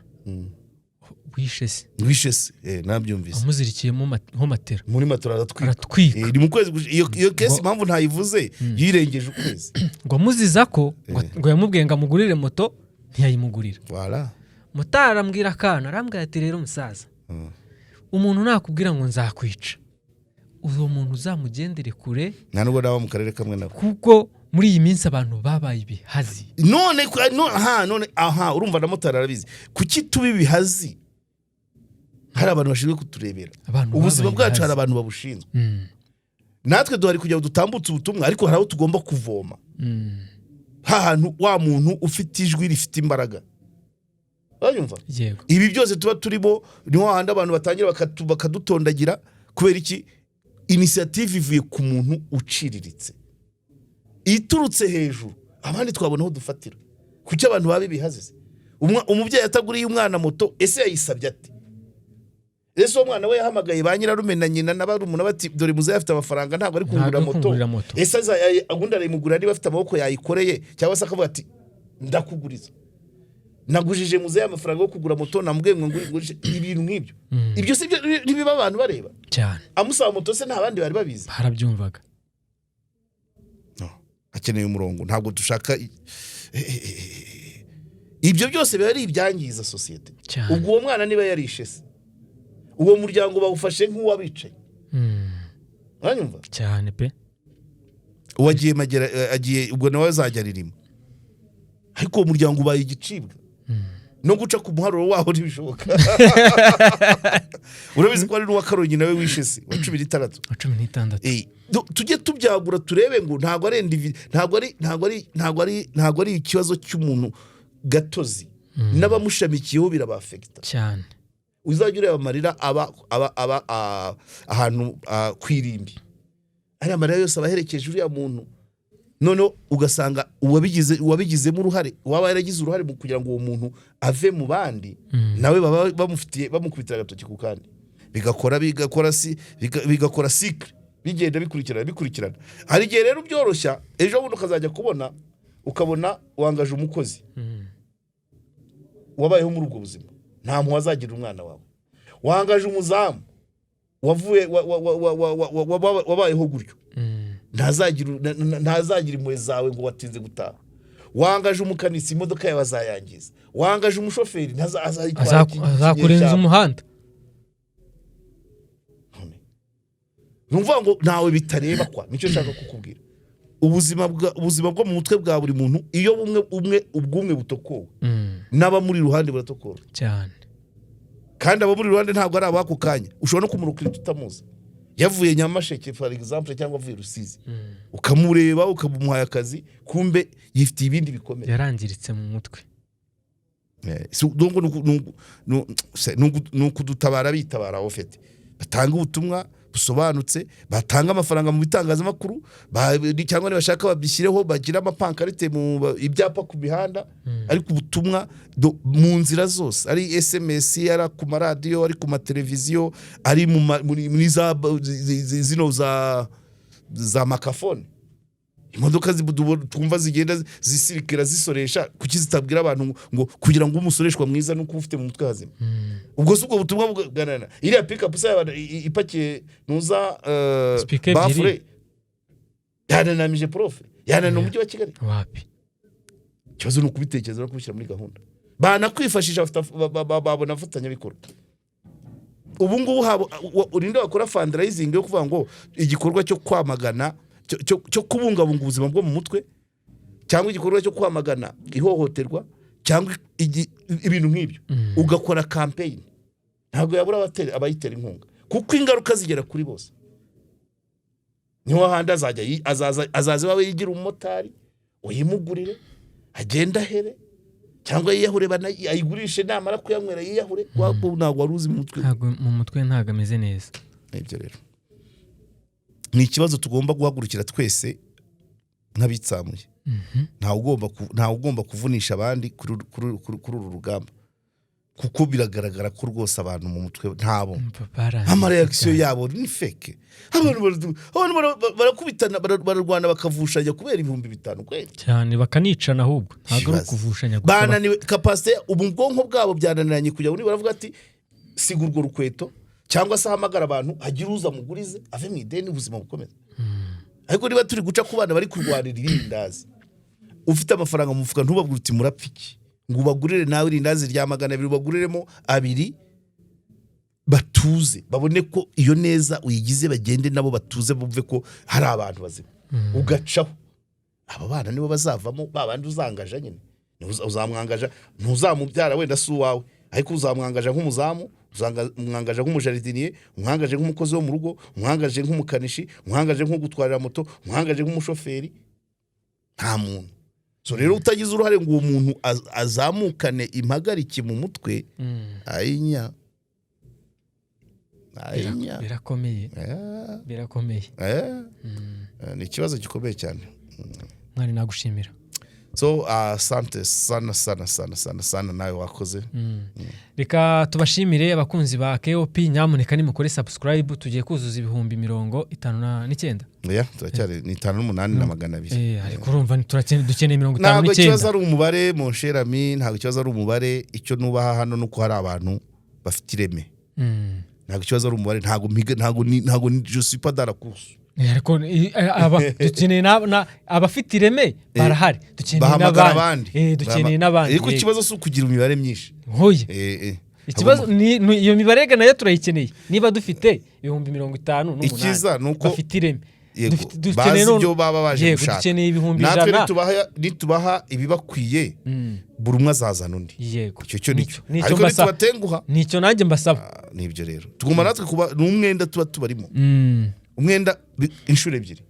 wishe se. Wishe se, nabyumvise. Amuzirikiyemo nko matera. Muri matora aratwika. Aratwika. Ni mu kwezi iyo case, impamvu ntayivuze, yirengeje ukwezi. Ngo amuziza ko ngo yamubwiye ngo amugurire moto, ntiyayimugurira. Voilà. Motari arambwira akantu, arambwira ati: "Rero musaza, umuntu nakubwira ngo nzakwica, uwo muntu uzamugendere kure." Nta nubwo naba mu karere kamwe nabo. Kuko muri iyi minsi abantu babaye ibihazi. None aha, none aha urumva na motari arabizi. Kuki tuba ibihazi? Hari abantu bashinzwe kuturebera. Abantu ubuzima babaye bwacu, ibihazi. Hari abantu babushinzwe. Natwe duhari kugira ngo dutambutse ubutumwa, ariko hari aho tugomba kuvoma, hahantu wa muntu ufite ijwi rifite imbaraga, uranyumva? Yego. Ibi byose tuba turimo ni hahandi abantu batangira bakadutondagira. Kubera iki? Initiative ivuye ku muntu uciriritse, iturutse hejuru, abandi twabona aho dufatira. Kuki abantu baba ibihazize? Umubyeyi ataguriye umwana moto, ese yayisabye ate? Ese uwo mwana we yahamagaye ba nyirarume na nyina na barumuna bati: "Dore muzehe afite amafaranga, ntabwo ari kungura Ntabwo ari moto"? kungurira moto. Ese ubundi arayimugurira niba afite amaboko yayikoreye, cyangwa se akavuga ati: "Ndakuguriza, nagujije muzehe amafaranga yo kugura moto, namubwiye ngo ngurishe"? Ibintu nk'ibyo, ibyo si byo ntibiba abantu bareba? Cyane. Amusaba moto se nta bandi bari babizi? Barabyumvaga. No. Akeneye umurongo. Ntabwo dushaka ibyo byose biba ari ibyangiza sosiyete. Ubwo uwo mwana niba yarishe se, uwo muryango bawufashe nk'uwabicaye. Uranyumva? Cyane pe. Uwagiye magera agiye, ubwo nawe azajya aririma, ariko uwo muryango ubaye igicibwa, no guca ku muharuro waho ntibishoboka. Urabizi ko hari n'uwa Karongi nawe wishe se wa 16. Wa 16. Tujye tubyagura, turebe ngo ntabwo ari ntabwo ari ikibazo cy'umuntu gatozi, n'abamushamikiyeho birabafekita. Uzajya ureba amarira aba ahantu ku irimbi, ariya marira yose aba aherekeje uriya muntu. Noneho ugasanga uwabigizemo uruhare, uwaba yaragize uruhare mu kugira ngo uwo muntu ave mu bandi, nawe baba bamufitiye, bamukubitira agatoki ku kandi, bigakora cycle, bigenda bikurikirana bikurikirana. Hari igihe rero ubyoroshya, ejo bundi ukazajya kubona ukabona wangaje umukozi wabayeho muri ubwo buzima, nta mpuhwe azagira umwana wawe. Wangaje umuzamu wavuye wabayeho gutyo, ntazagira impuhwe zawe ngo watinze gutaha. Wangaje umukanisi, imodoka yawe azayangiza. Wangaje umushoferi, azayitwara Azakurenza ikinyeshyamba. umuhanda. None ni ukuvuga ngo ntawe bitareba kwa nicyo nshaka kukubwira. Ubuzima bwo mu mutwe bwa buri muntu, iyo bumwe umwe ubwumwe butokowe, n'abamuri iruhande buratokora. Kandi abamuri iruhande ntabwo ari ab'ako kanya. Ushobora no kumurukira utamuzi, yavuye Nyamasheke, for example, cyangwa avuye Rusizi, ukamureba ukamuhaye akazi, kumbe yifitiye ibindi bikomere. Yarangiritse mu mutwe. Donc ni ukudutabara, bitabara aho fete, batanga ubutumwa busobanutse, batanga amafaranga mu bitangazamakuru, cyangwa nibashaka babishyireho, bagire amapankarite mu ibyapa ku mihanda, ariko ubutumwa mu nzira zose, ari SMS, ari ku maradiyo, ari ku mateleviziyo, ari muri za zino za makafone, imodoka twumva zigenda zisirikira zisoresha. Kuki zitabwira abantu ngo kugira ngo umusoreshwa mwiza nuko uba ufite mu mutwe hazima? Ubwo si ubwo butumwa buganana iriya pikapu se ipakiye ntuza Speaker ebyiri. Baffle yananamije profe, yananira umujyi wa Kigali. Wapi. Ikibazo ni ukubitekereza no kubishyira muri gahunda. Banakwifashisha, babona abafatanyabikorwa. Ubu ngubu urinde wakora fundraising yo kuvuga ngo igikorwa cyo kwamagana, cyo kubungabunga ubuzima bwo mu mutwe, cyangwa igikorwa cyo kwamagana ihohoterwa, cyangwa ibintu nk'ibyo, ugakora campaign, ntabwo yabura abayitera inkunga, kuko ingaruka zigera kuri bose. Niho handi azajya azaza iwawe yigira umumotari, uyimugurire, agende ahere cyangwa yiyahure, ayigurishe, namara kuyanywera yiyahure. Wabwo ntabwo wari uzi mu mutwe. Ntabwo mu mutwe, ntabwo ameze neza. Ibyo rero ni ikibazo tugomba guhagurukira twese nk'abitsamuye. Ntawe ugomba kuvunisha abandi kuri uru rugamba. Kuko biragaragara ko rwose abantu mu mutwe ntabo. Barangiritse Ama réaction cyane. yabo ni fake. Abantu barakubitana, bararwana, bakavushanya kubera 5000 kweli. Cyane, bakanicana ahubwo, ntabwo ari Ibaze. ukuvushanya gusa. Bananiwe capacité, ubu bwonko bwabo byananiranye kujya muri, baravuga ati siga urwo rukweto cyangwa se ahamagara abantu, hagire uza mugurize ave mu ideni, ubuzima bukomeze. Ariko niba turi guca ku bana bari kurwanira irindazi, ufite amafaranga mu mufuka, ntubabwire uti murapfa iki, ngo ubagurire nawe irindazi rya 200, ubaguriremo abiri, batuze, babone ko iyo neza uyigize, bagende nabo batuze, bumve ko hari abantu bazima. Ugacaho, aba bana nibo bazavamo ba bandi uzangaja nyine. Uzamwangaja, ntuzamubyara wenda, si uwawe, ariko uzamwangaja nk'umuzamu, uzamwangaja nk'umu jardinier, umwangaje nk'umukozi wo mu rugo, umwangaje nk'umukanishi, umwangaje nk'ugutwarira moto, umwangaje nk'umushoferi. Nta muntu. So rero utagize uruhare ngo uwo muntu azamukane impagarike mu mutwe, ayinya ayinya. Birakomeye. Birakomeye. Ni ikibazo gikomeye cyane. Mwari, nagushimira. So asante sana sana sana sana sana, nawe wakoze. Reka tubashimire, abakunzi ba KOP. Nyamuneka nimukore subscribe, tugiye kuzuza 59,000. Oya, turacyari ni 58,200. Ariko urumva dukeneye 59. Ntabwo ikibazo ari umubare, mon cher ami, ntabwo ikibazo ari umubare. Icyo nubaha hano ni uko hari abantu bafite ireme. Ntabwo ikibazo ari umubare, ntabwo mpiga, ntabwo je suis pas dans la course. Ariko dukeneye abafite ireme barahari, dukeneye Bahamagara n'abandi. abandi. Dukeneye n'abandi. Ariko ikibazo si ukugira imibare myinshi. Hoya. Ikibazo ni iyo mibare nayo turayikeneye. Niba dufite 58,000 Icyiza ni uko bafite ireme, yego, dukeneye bazi ibyo baba baje gushaka. Dukeneye ibihumbi Natwe 100. nitubaha ibibakwiye, buri umwe azazana undi. Icyo cyo nicyo. Nicyo Ariko mbasaba. nitubatenguha, Nicyo nanjye mbasaba. Nibyo rero tugomba natwe kuba ni umwenda tuba tubarimo, umwenda inshuro ebyiri.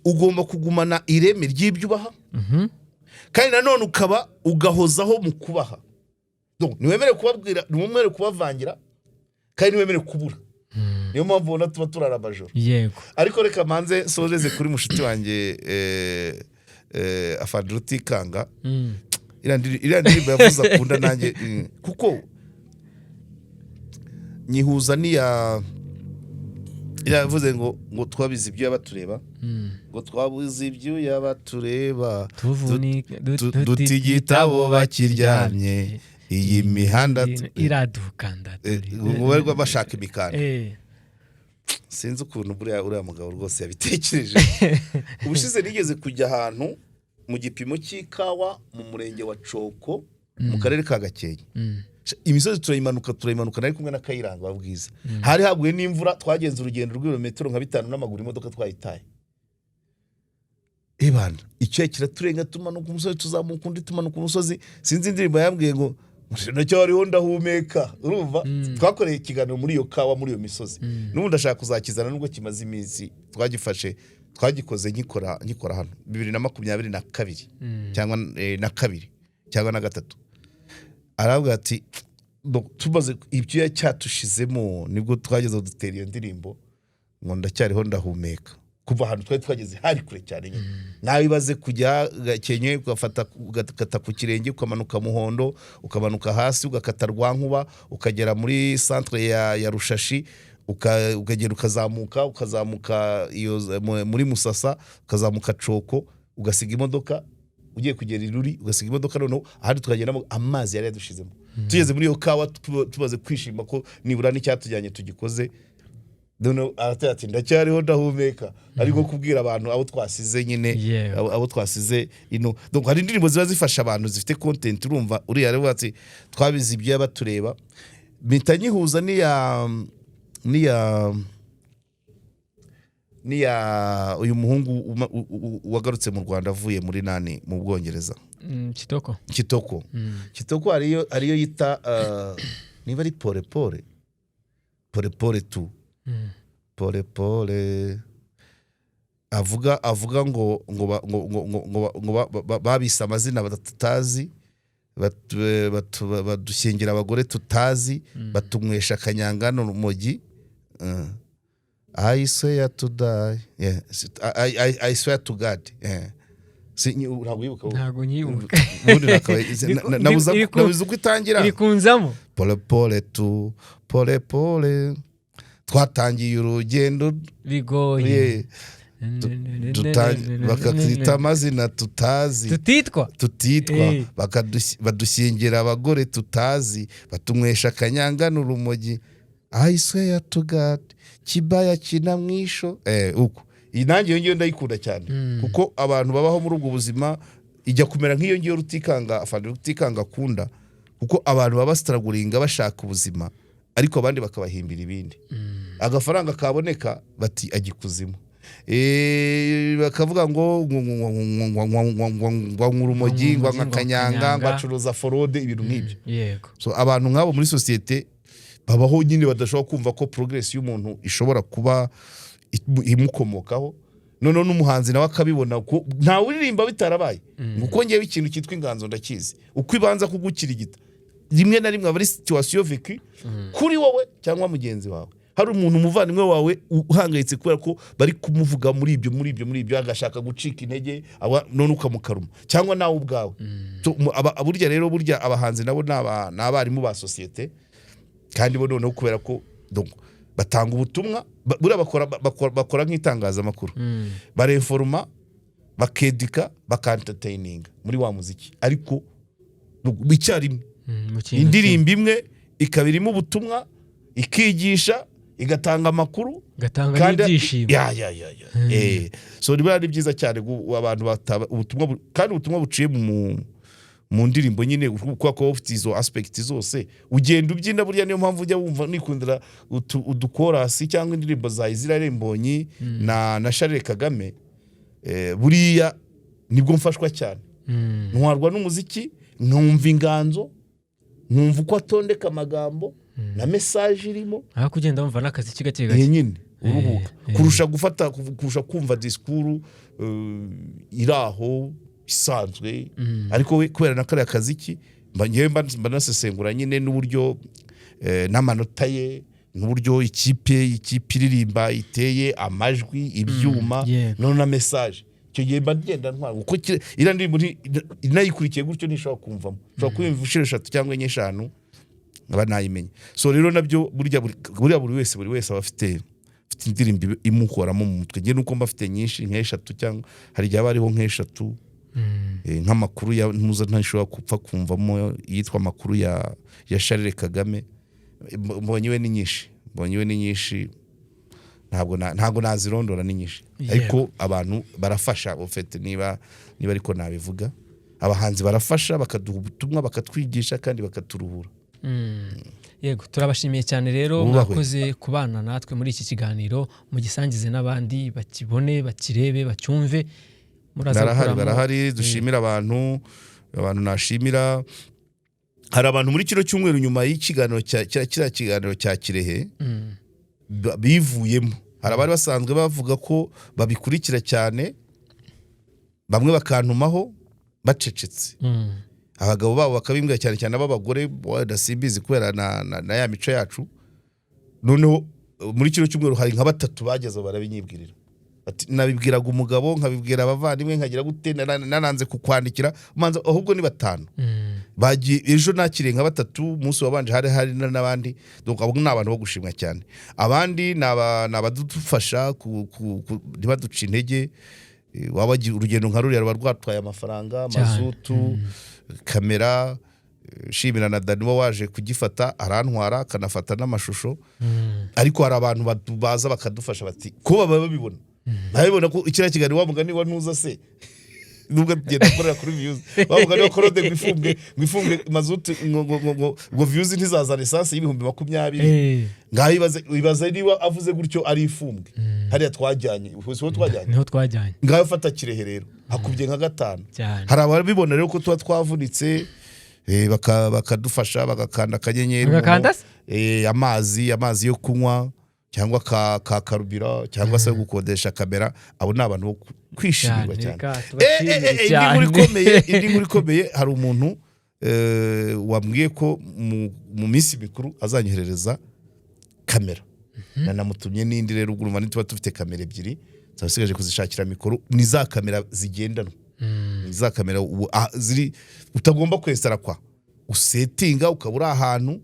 Ugomba kugumana ireme ry'ibyo ubaha, kandi nanone ukaba ugahozaho mu kubaha. Donc, ntiwemerewe kubabwira, ntiwemerewe kubavangira, kandi ntiwemerewe kubura. Niyo mpamvu ubona tuba turara amajoro. Ariko reka manze nsoreze kuri mushuti wanjye Afande Rutikanga. Iriya ndirimbo yavuze akunda, nanjye kuko nyihuza n'iya iriya yavuze ngo twabize ibyuya batureba, ngo twabuze ibyuya batureba, Tuvunika duta igitabo bakiryamye, iyi mihanda iradukanda. Ngo bari bashaka imikanda. Sinzi ukuntu buriya uriya mugabo rwose yabitekereje. Ubushize nigeze kujya ahantu mu gipimo cy'ikawa mu murenge wa Coko mu karere ka Gakenke. Imisozi turayimanuka, turayimanuka, nari kumwe na Kayiranga wa Bwiza. Hari haguye n'imvura, twagenze urugendo rw'ibirometero nka 5 n'amaguru, imodoka twayitaye. Ebana, icyuya kiraturenga, tumanuka umusozi, tuzamuka undi, tumanuka umusozi. Sinzi indirimbo yambwiye ngo ndacyariho ndahumeka. Urumva, twakoreye ikiganiro muri iyo kawa, muri iyo misozi. N'ubu ndashaka kuzakizana nubwo kimaze iminsi twagifashe, twagikoze nkikora hano 2022 cyangwa na kabiri cyangwa na gatatu. Aravuga ati tumaze ibyuya cyatushizemo, nibwo twageze dutera iyo ndirimbo ngo ndacyariho ndahumeka. Kuva ahantu twari twageze hari kure cyane nyine. Nawe ibaze kujya Gakenke, ugafata ugakata ku Kirenge, ukamanuka Muhondo, ukamanuka hasi, ugakata Rwankuba, ukagera muri centre ya Rushashi, ukagenda ukazamuka, ukazamuka iyo muri Musasa, ukazamuka Coko, ugasiga imodoka, ugiye kugera i Ruri ugasiga imodoka. Noneho ahandi tukagendamo, amazi yari yadushizemo. Tugeze muri iyo kawa, tumaze kwishima ko nibura n'icyatujyanye tugikoze, noneho aratera ati ndacyariho ndahumeka, ari nko kubwira abantu abo twasize nyine, abo twasize ino. Donc hari indirimbo ziba zifasha abantu, zifite content. Urumva uriya aravuga ati twabize ibyo batureba, mpita nyihuza n'iya uyu muhungu wagarutse mu Rwanda avuye muri nani, mu Bwongereza. Kitoko. Kitoko. Kitoko hariyo yita niba ari pole pole, pole pole tu, pole pole, avuga ngo ngo babise amazina tutazi, badushyingira abagore tutazi, batunywesha akanyanga n'urumogi. I swear to die, yeah. I swear to God, yeah. Ntabwo wibuka wowe? Ntabwo nyibuka. Ubundi nabuze uko itangira. Iri kunzamo. Pole pole tu, pole pole, twatangiye urugendo bigoye, bakatwita amazina tutazi, tutitwa, tutitwa, badushyingira abagore tutazi, batunywesha akanyanga n'urumogi. I swear to God, kibaya kina mwisho. Uko iyi nanjye iyo ngiyo ndayikunda cyane, kuko abantu babaho muri ubwo buzima, ijya kumera nk'iyo ngiyo Rutikanga, afande Rutikanga akunda, kuko abantu baba bastrugglinga bashaka ubuzima, ariko abandi bakabahimbira ibindi. Agafaranga kaboneka bati ajya ikuzimu. Bakavuga ngo ngo urumogi, ngo ngo akanyanga, ngo akanyanga. acuruza forode, ibintu nk'ibyo. So abantu nk'abo muri sosiyete babaho nyine badashobora kumva ko progress y'umuntu ishobora kuba imukomokaho. Noneho n'umuhanzi nawe akabibona ko ntawe uririmba bitarabaye, kuko ngewe ikintu cyitwa inganzo ndakizi, uko ibanza kugukirigita rimwe na rimwe aba ari situation vécue kuri wowe cyangwa mugenzi wawe. Hari umuntu, umuvandimwe wawe uhangayitse kubera ko bari kumuvuga muri ibyo, muri ibyo, muri ibyo, agashaka gucika intege, none ukamukaruma, cyangwa nawe ubwawe. So, burya rero, burya abahanzi nabo ni abarimu ba sosiyete, kandi bo noneho kubera ko donc batanga ubutumwa, buriya bakora nk'itangazamakuru, barinforma, bakeduka, bakentertaininga muri wa muziki, ariko icyarimwe. Mu kintu. Indirimbo imwe ikaba irimo ubutumwa, ikigisha, igatanga amakuru, gatanga kandi n'ibyishimo. Ya. So niba ari byiza cyane abantu bataba ubutumwa kandi ubutumwa buciye mu ndirimbo nyine, kubera ko ufite izo aspect zose, ugenda ubyina. Burya niyo mpamvu ujya wumva nikundira udukorasi cyangwa indirimbo za Israel Mbonyi na Charles Kagame. Buriya nibwo mfashwa cyane, ntwarwa n'umuziki, nkumva inganzo, nkumva uko atondeka amagambo na message irimo. Aho kugenda wumva n'akaziki gake gake. Nyine uruhuka kurusha gufata, kurusha kumva disikuru iri aho isanzwe. Ariko we kubera na kariya kaziki, mba ngewe mba nasesengura nyine n'uburyo n'amanota ye, n'uburyo ikipe iririmba iteye, amajwi, ibyuma, none na message. Icyo gihe mba ngenda ntwara, kuko iriya ndirimbo inayikurikiye gutyo ntishobora kumvamo, ushobora kuyumva inshuro eshatu cyangwa enye, eshanu, nkaba nayimenya. So rero nabyo burya buriya buri wese aba afite indirimbo imukoramo mu mutwe. Njye nuko mba afite nyinshi, nk'eshatu, cyangwa hari igihe aba hariho nk'eshatu. Nk'amakuru ya ntuza ntashobora gupfa kumvamo iyitwa amakuru ya Charles Kagame. Mbonye we ni nyinshi, mbonye we ni nyinshi, ntabwo nazirondora, ni nyinshi. Ariko abantu barafasha ufite, niba ariko nabivuga, abahanzi barafasha, bakaduha ubutumwa, bakatwigisha kandi bakaturuhura. Yego, turabashimiye cyane rero. Wubahwe. Mwakoze kubana natwe muri iki kiganiro, mugisangize n'abandi bakibone, bakirebe, bacyumve. Muraza Barahari. gukuramo. Barahari. Dushimira abantu nashimira, hari abantu muri kino cyumweru nyuma y'ikiganiro cya kiriya kiganiro cya Kirehe bivuyemo. Hari abari basanzwe bavuga ko babikurikira cyane, bamwe bakantumaho bacecetse, abagabo babo bakabimbwira, cyane cyane ab'abagore, wenda simbizi kubera na ya mico yacu. Noneho muri kino cyumweru hari nka batatu bageze barabinyibwirira. Ati, nabibwiraga umugabo, nkabibwira abavandimwe, nkagira gute, naranze kukwandikira. Manza ahubwo ni batanu bagiye. Ejo nakiriye nka batatu, umunsi wabanje hari n'abandi. Donc abo ni abantu bo gushimwa cyane. Abandi ni abadufasha ntibaduce intege. Waba wagiye urugendo nka ruriya ruba rwatwaye amafaranga, mazutu, kamera. Shimira na Dani uba waje kugifata, arantwara akanafata n'amashusho. Ariko hari abantu baza bakadufasha, bati ko baba babibona, babibona ko kiriya kiganiro, wa mugani wa ntuza se, nubwo tugenda gukorera kuri views, wa mugani wa Claude, ngo ifumbwe mazutu, ngo views ntizazana essence y'20,000. Ngaho ibaze niba avuze gutyo ari ifumbwe hariya twajyanye, siho twajyanye? Niho twajyanye. Ngaho fata Kirehe rero, hakubye nka gatanu. Cyane. Hari ababibona rero ko tuba twavunitse, bakadufasha, bagakanda akanyenyeri. Bagakanda se? Amazi yo kunywa cyangwa ka karubira cyangwa se gukodesha kamera. Abo ni abantu bo kwishimirwa Cyane, cyane. reka tubashimire Indi cyane. nkuru ikomeye, hari umuntu wambwiye ko mu minsi mikuru azanyoherereza kamera. Nanamutumye n'indi rero. Ubwo urumva nituba dufite kamera ebyiri, tuba dusigaje kuzishakira mikoro. Ni za kamera zigendanwa. Za kamera ubu, ziri utagomba kwesara kwa usetinga, ukaba uri ahantu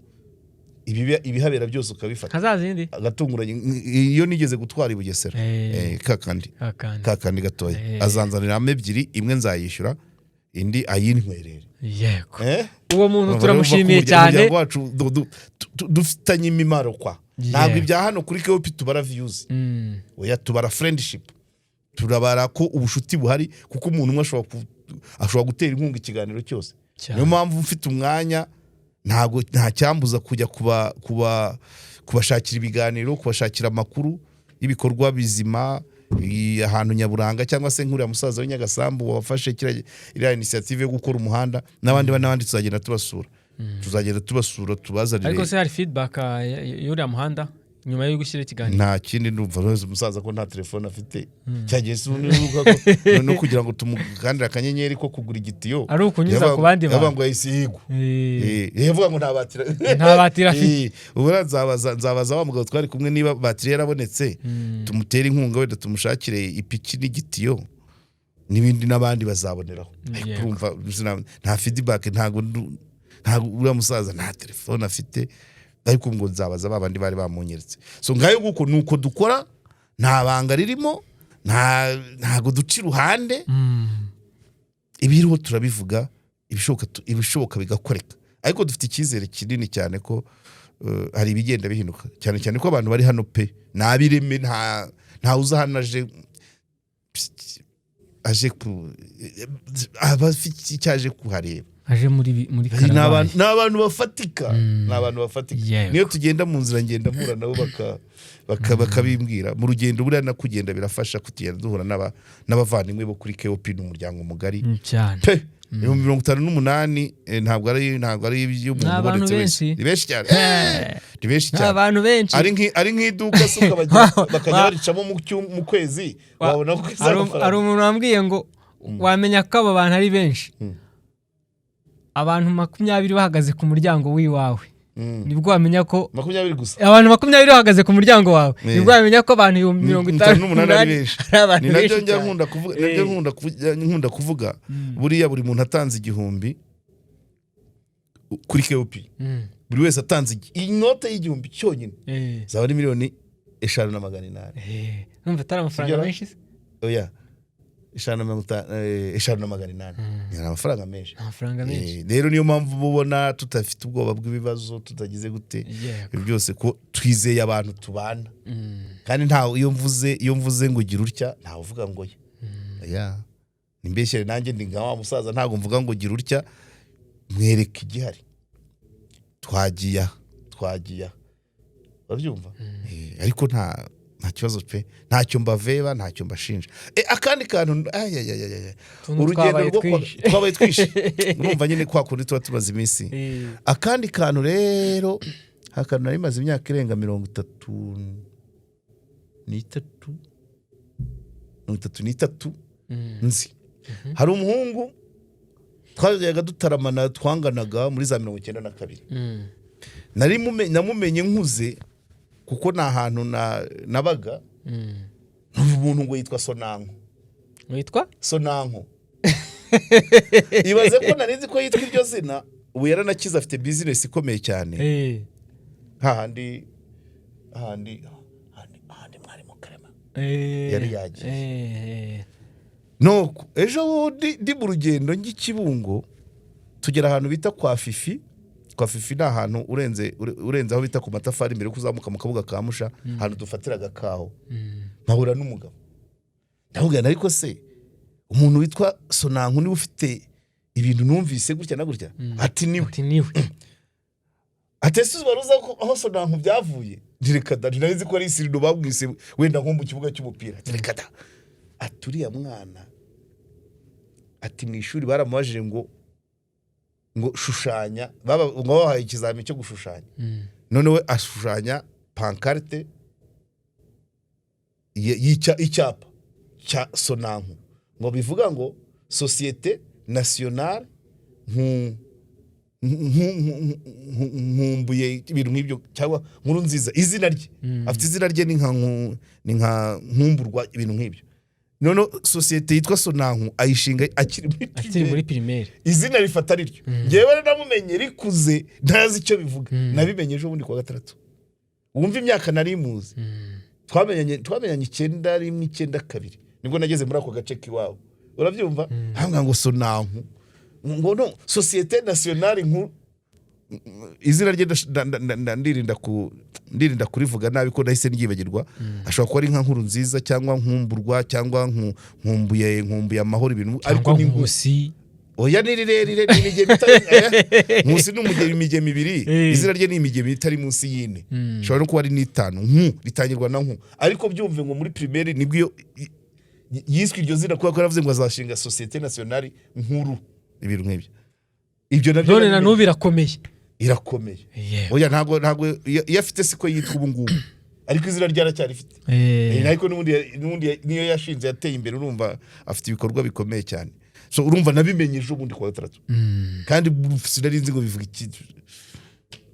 ibihabera byose ukabifata. Nka za zindi. Agatunguranye iyo nigeze gutwara i Bugesera. Kakandi. Akandi. Kakandi gatoya. Azanzaniramo ebyiri, imwe nzayishyura, indi ayintwerere. Uwo muntu Urumva turamushimiye rero ko cyane. Umuryango wacu dufitanye imimaro kwa ntabwo ibya hano kuri KOP tubara views. Oya, tubara friendship, turabara ko ubushuti buhari, kuko umuntu umwe ashobora gutera inkunga ikiganiro cyose. Niyo mpamvu mfite umwanya, ntabwo nta cyambuza kujya kuba kubashakira ibiganiro, kubashakira amakuru y'ibikorwa bizima ahantu nyaburanga, cyangwa se nk'uriya musaza w'inyagasambu wafashe iriya initiative yo gukora umuhanda n'abandi tuzagenda tubasura tubazanire. Ariko se hari feedback y'uriya muhanda nyuma yo gushyira ikiganiro? Nta kindi ndumva. Rwose umusaza ko nta telefone afite, cyagiye se ubundi uvuga ko no kugira ngo tumukandire akanyenyeri ko kugura igitiyo Ari ukunyuza ku bandi yavuga bantu. ngo yahise yigwa. Yavuga ngo nta batiri. Nta batiri afite. Ubu rero nzabaza wa mugabo twari kumwe niba batiri yarabonetse, tumutere inkunga, wenda tumushakire ipiki n'igitiyo n'ibindi, n'abandi bazaboneraho. Ariko urumva nta feedback, ntabwo uriya musaza nta telefone afite, ariko ngo nzabaza ba bandi bari bamunyeretse. So ngayo nguko ni uko dukora, nta banga ririmo, ntago duca iruhande. Ibiriho turabivuga, ibishoboka bigakoreka, ariko dufite icyizere kinini cyane ko hari ibigenda bihinduka, cyane cyane ko abantu bari hano pe ni ab'ireme. Nta uza hano aje ku aba afite icyo aje kuhareba. Aje muri Ni karabaye. Ni abantu bafatika, ni abantu bafatika. Niyo tugenda mu nzira, ngenda mpura nabo bakabimbwira mu rugendo. Buriya no kugenda birafasha, kugenda duhura n'abavandimwe bo kuri KOP, ni umuryango mugari. Cyane. Pe, 58,000, ntabwo ari iby'umuntu Ni abantu ubonetse wese. benshi. Ni benshi cyane. Ni benshi Ni cyane. abantu benshi. Ari nk'iduka se bakajya baricamo mu kwezi, wabona ko Hari amafaranga. umuntu wambwiye ngo wamenya ko abo bantu ari benshi, abantu 20 bahagaze ku muryango w'iwawe, nibwo wamenya ko 20 gusa? Abantu 20 bahagaze ku muryango wawe, nibwo wamenya ko abantu ibihumbi mirongo itanu n'umunani ari benshi. ari abantu Ni nabyo benshi njya cyane. nkunda kuvuga, nabyo nkunda kuvuga. Buriya buri muntu atanze 1000 kuri KOP, buri wese atanze inote y'1000 cyonyine, zaba ari miliyoni 5 na 800. Numva atari amafaranga Sibyo? menshi se? Oya, eshanu na mirongo itanu, 8, 500 ni amafaranga menshi. Amafaranga menshi. Rero niyo mpamvu uba ubona tudafite ubwoba bw'ibibazo, tutagize gute, ibyo byose ko twizeye abantu tubana. Kandi ntawe, iyo mvuze ngo gira utya, ntawe uvuga ngo ye oya nimbeshyere. Nanjye ndi nka wa musaza, ntabwo mvuga ngo gira utya, mwereka igihari, twagiye aha, twagiye aha, urabyumva? Ariko nta kibazo pe, ntacyo mbaveba, ntacyo mbashinja. Akandi kantu, ayayayaya. Utuntu Urugendo twabaye rwo twinshi. Twabaye twinshi, urumva nyine kwa kundi tuba tumaze iminsi. Akandi kantu rero, akantu nari maze imyaka irenga 33, 33. Nzi hari umuhungu twajyaga dutaramana, twanganaga muri za 92. Namumenye nkuze, kuko ni ahantu nabaga. Numva umuntu ngo yitwa Sonanko. Witwa? Sonanko. Ibaze ko nari nzi ko yitwa iryo zina. Ubu yaranakize, afite bizinesi ikomeye cyane. Hahandi hahandi hahandi hahandi mwarimu Karema yari yagiye. Nuko ejo bundi ndi mu rugendo njya i Kibungo, tugera ahantu bita kwa Fifi. Kwa Fifi ni ahantu urenze aho bita ku matafari, mbere yo kuzamuka mu kabuga ka Musha, ahantu dufatira agakaho. Mpahura n'umugabo, ndamubwira, ariko se umuntu witwa Sonanku niwe ufite ibintu numvise gutya na gutya? Ati niwe. Ati niwe. Ati ese wari uzi aho Sonanku byavuye? Nti reka da, nari nzi ko ari isirino bamwise wenda nko mu kibuga cy'umupira. Ati reka da. Ati uriya mwana, ati mu ishuri baramubajije ngo shushanya, ngo babahaye ikizami cyo gushushanya. None we ashushanya pancarte icyapa cya Sonanku, ngo bivuga ngo Société Nationale Nkumbuye, ibintu nk'ibyo, cyangwa Nkuru Nziza, izina rye. Afite izina rye, ni nka Nkumburwa, ibintu nk'ibyo. Noneho sosiyete yitwa Sonanku ayishinga akiri muri Akiri muri primaire. primaire. Izina rifata riryo. Ngewe rero namumenye rikuze, ntazi icyo bivuga. Nabimenye ejo bundi kuwa gatandatu. Wumva imyaka nari muzi. Twamenyanye 91, 92, nibwo nageze muri ako gace k'iwabo, urabyumva? Hambwa ngo Sonanku, ngo no Société Nationale Nkuru. Izina rye ndirinda kurivuga nabi ko nahise ryibagirwa. Ashobora kuba ari nka Nkuru Nziza cyangwa Nkumburwa cyangwa Nkumbuye Amahoro, ibintu ariko Cyangwa ni Nkusi. Nkusi. Oya, ni rirerire, ni imigemo itari Nkusi, ni umugemo, imigemo ibiri. Izina rye ni imigemo itari munsi y'ine, ishobora no kuba ari n'itanu. Nku ritangirwa na nku, ariko byumve ngo muri primaire nibwo iyo yiswe iryo zina, kubera ko yaravuze ngo azashinga Société Nationale Nkuru, ibintu nk'ibyo. Ibyo nabyo None na nabimenye. n'ubu irakomeye. Irakomeye. Oya, ntabwo iyo afite siko yitwa ubu ngubu, ariko izina ryaracyarifite. Ariko n'ubundi niyo yashinze yateye imbere, urumva afite ibikorwa bikomeye cyane. So urumva nabimenye ejo bundi kuwa gatandatu, kandi sinari nzi ngo bivuga iki.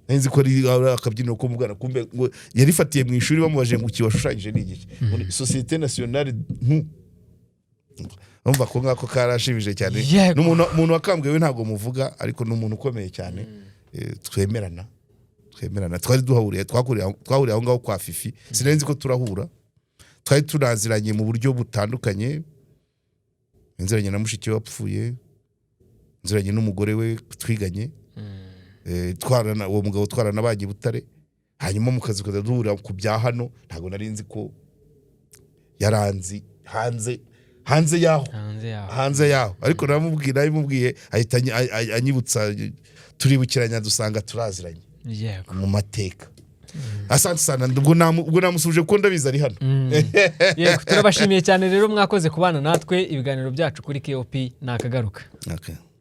Nari nzi ko ari akabyiniro ko mu bwana, kumbe ngo yarifatiye mu ishuri, bamubajije ngo iki washushanyije ni igiki? Ngo ni Société Nationale Nku. Urumva ko ngako karashimije cyane. N'umuntu, umuntu wakambwiye we ntabwo muvuga, ariko ni umuntu ukomeye cyane. Twemerana, twari duhuriye, twahuriye aho ngaho kwa Fifi. Sinari nzi ko turahura. Twari tunaziranye mu buryo butandukanye, nziranye na mushiki we wapfuye, nziranye n'umugore we twiganye. Uwo mugabo twaranabanye i Butare, hanyuma mu kazi tukajya duhurira ku bya hano. Ntabwo nari nzi ko yaranzi hanze yaho. Hanze yaho. Hanze yaho. Ariko namubwiye, nabimubwiye ahita anyibutsa, turibukiranya, dusanga turaziranye mu mateka. Asante sana. Ubwo namusubije kuko ndabizi ari hano. Yego, turabashimiye cyane rero, mwakoze kubana natwe. Ibiganiro byacu kuri KOP ni akagaruka. Okay.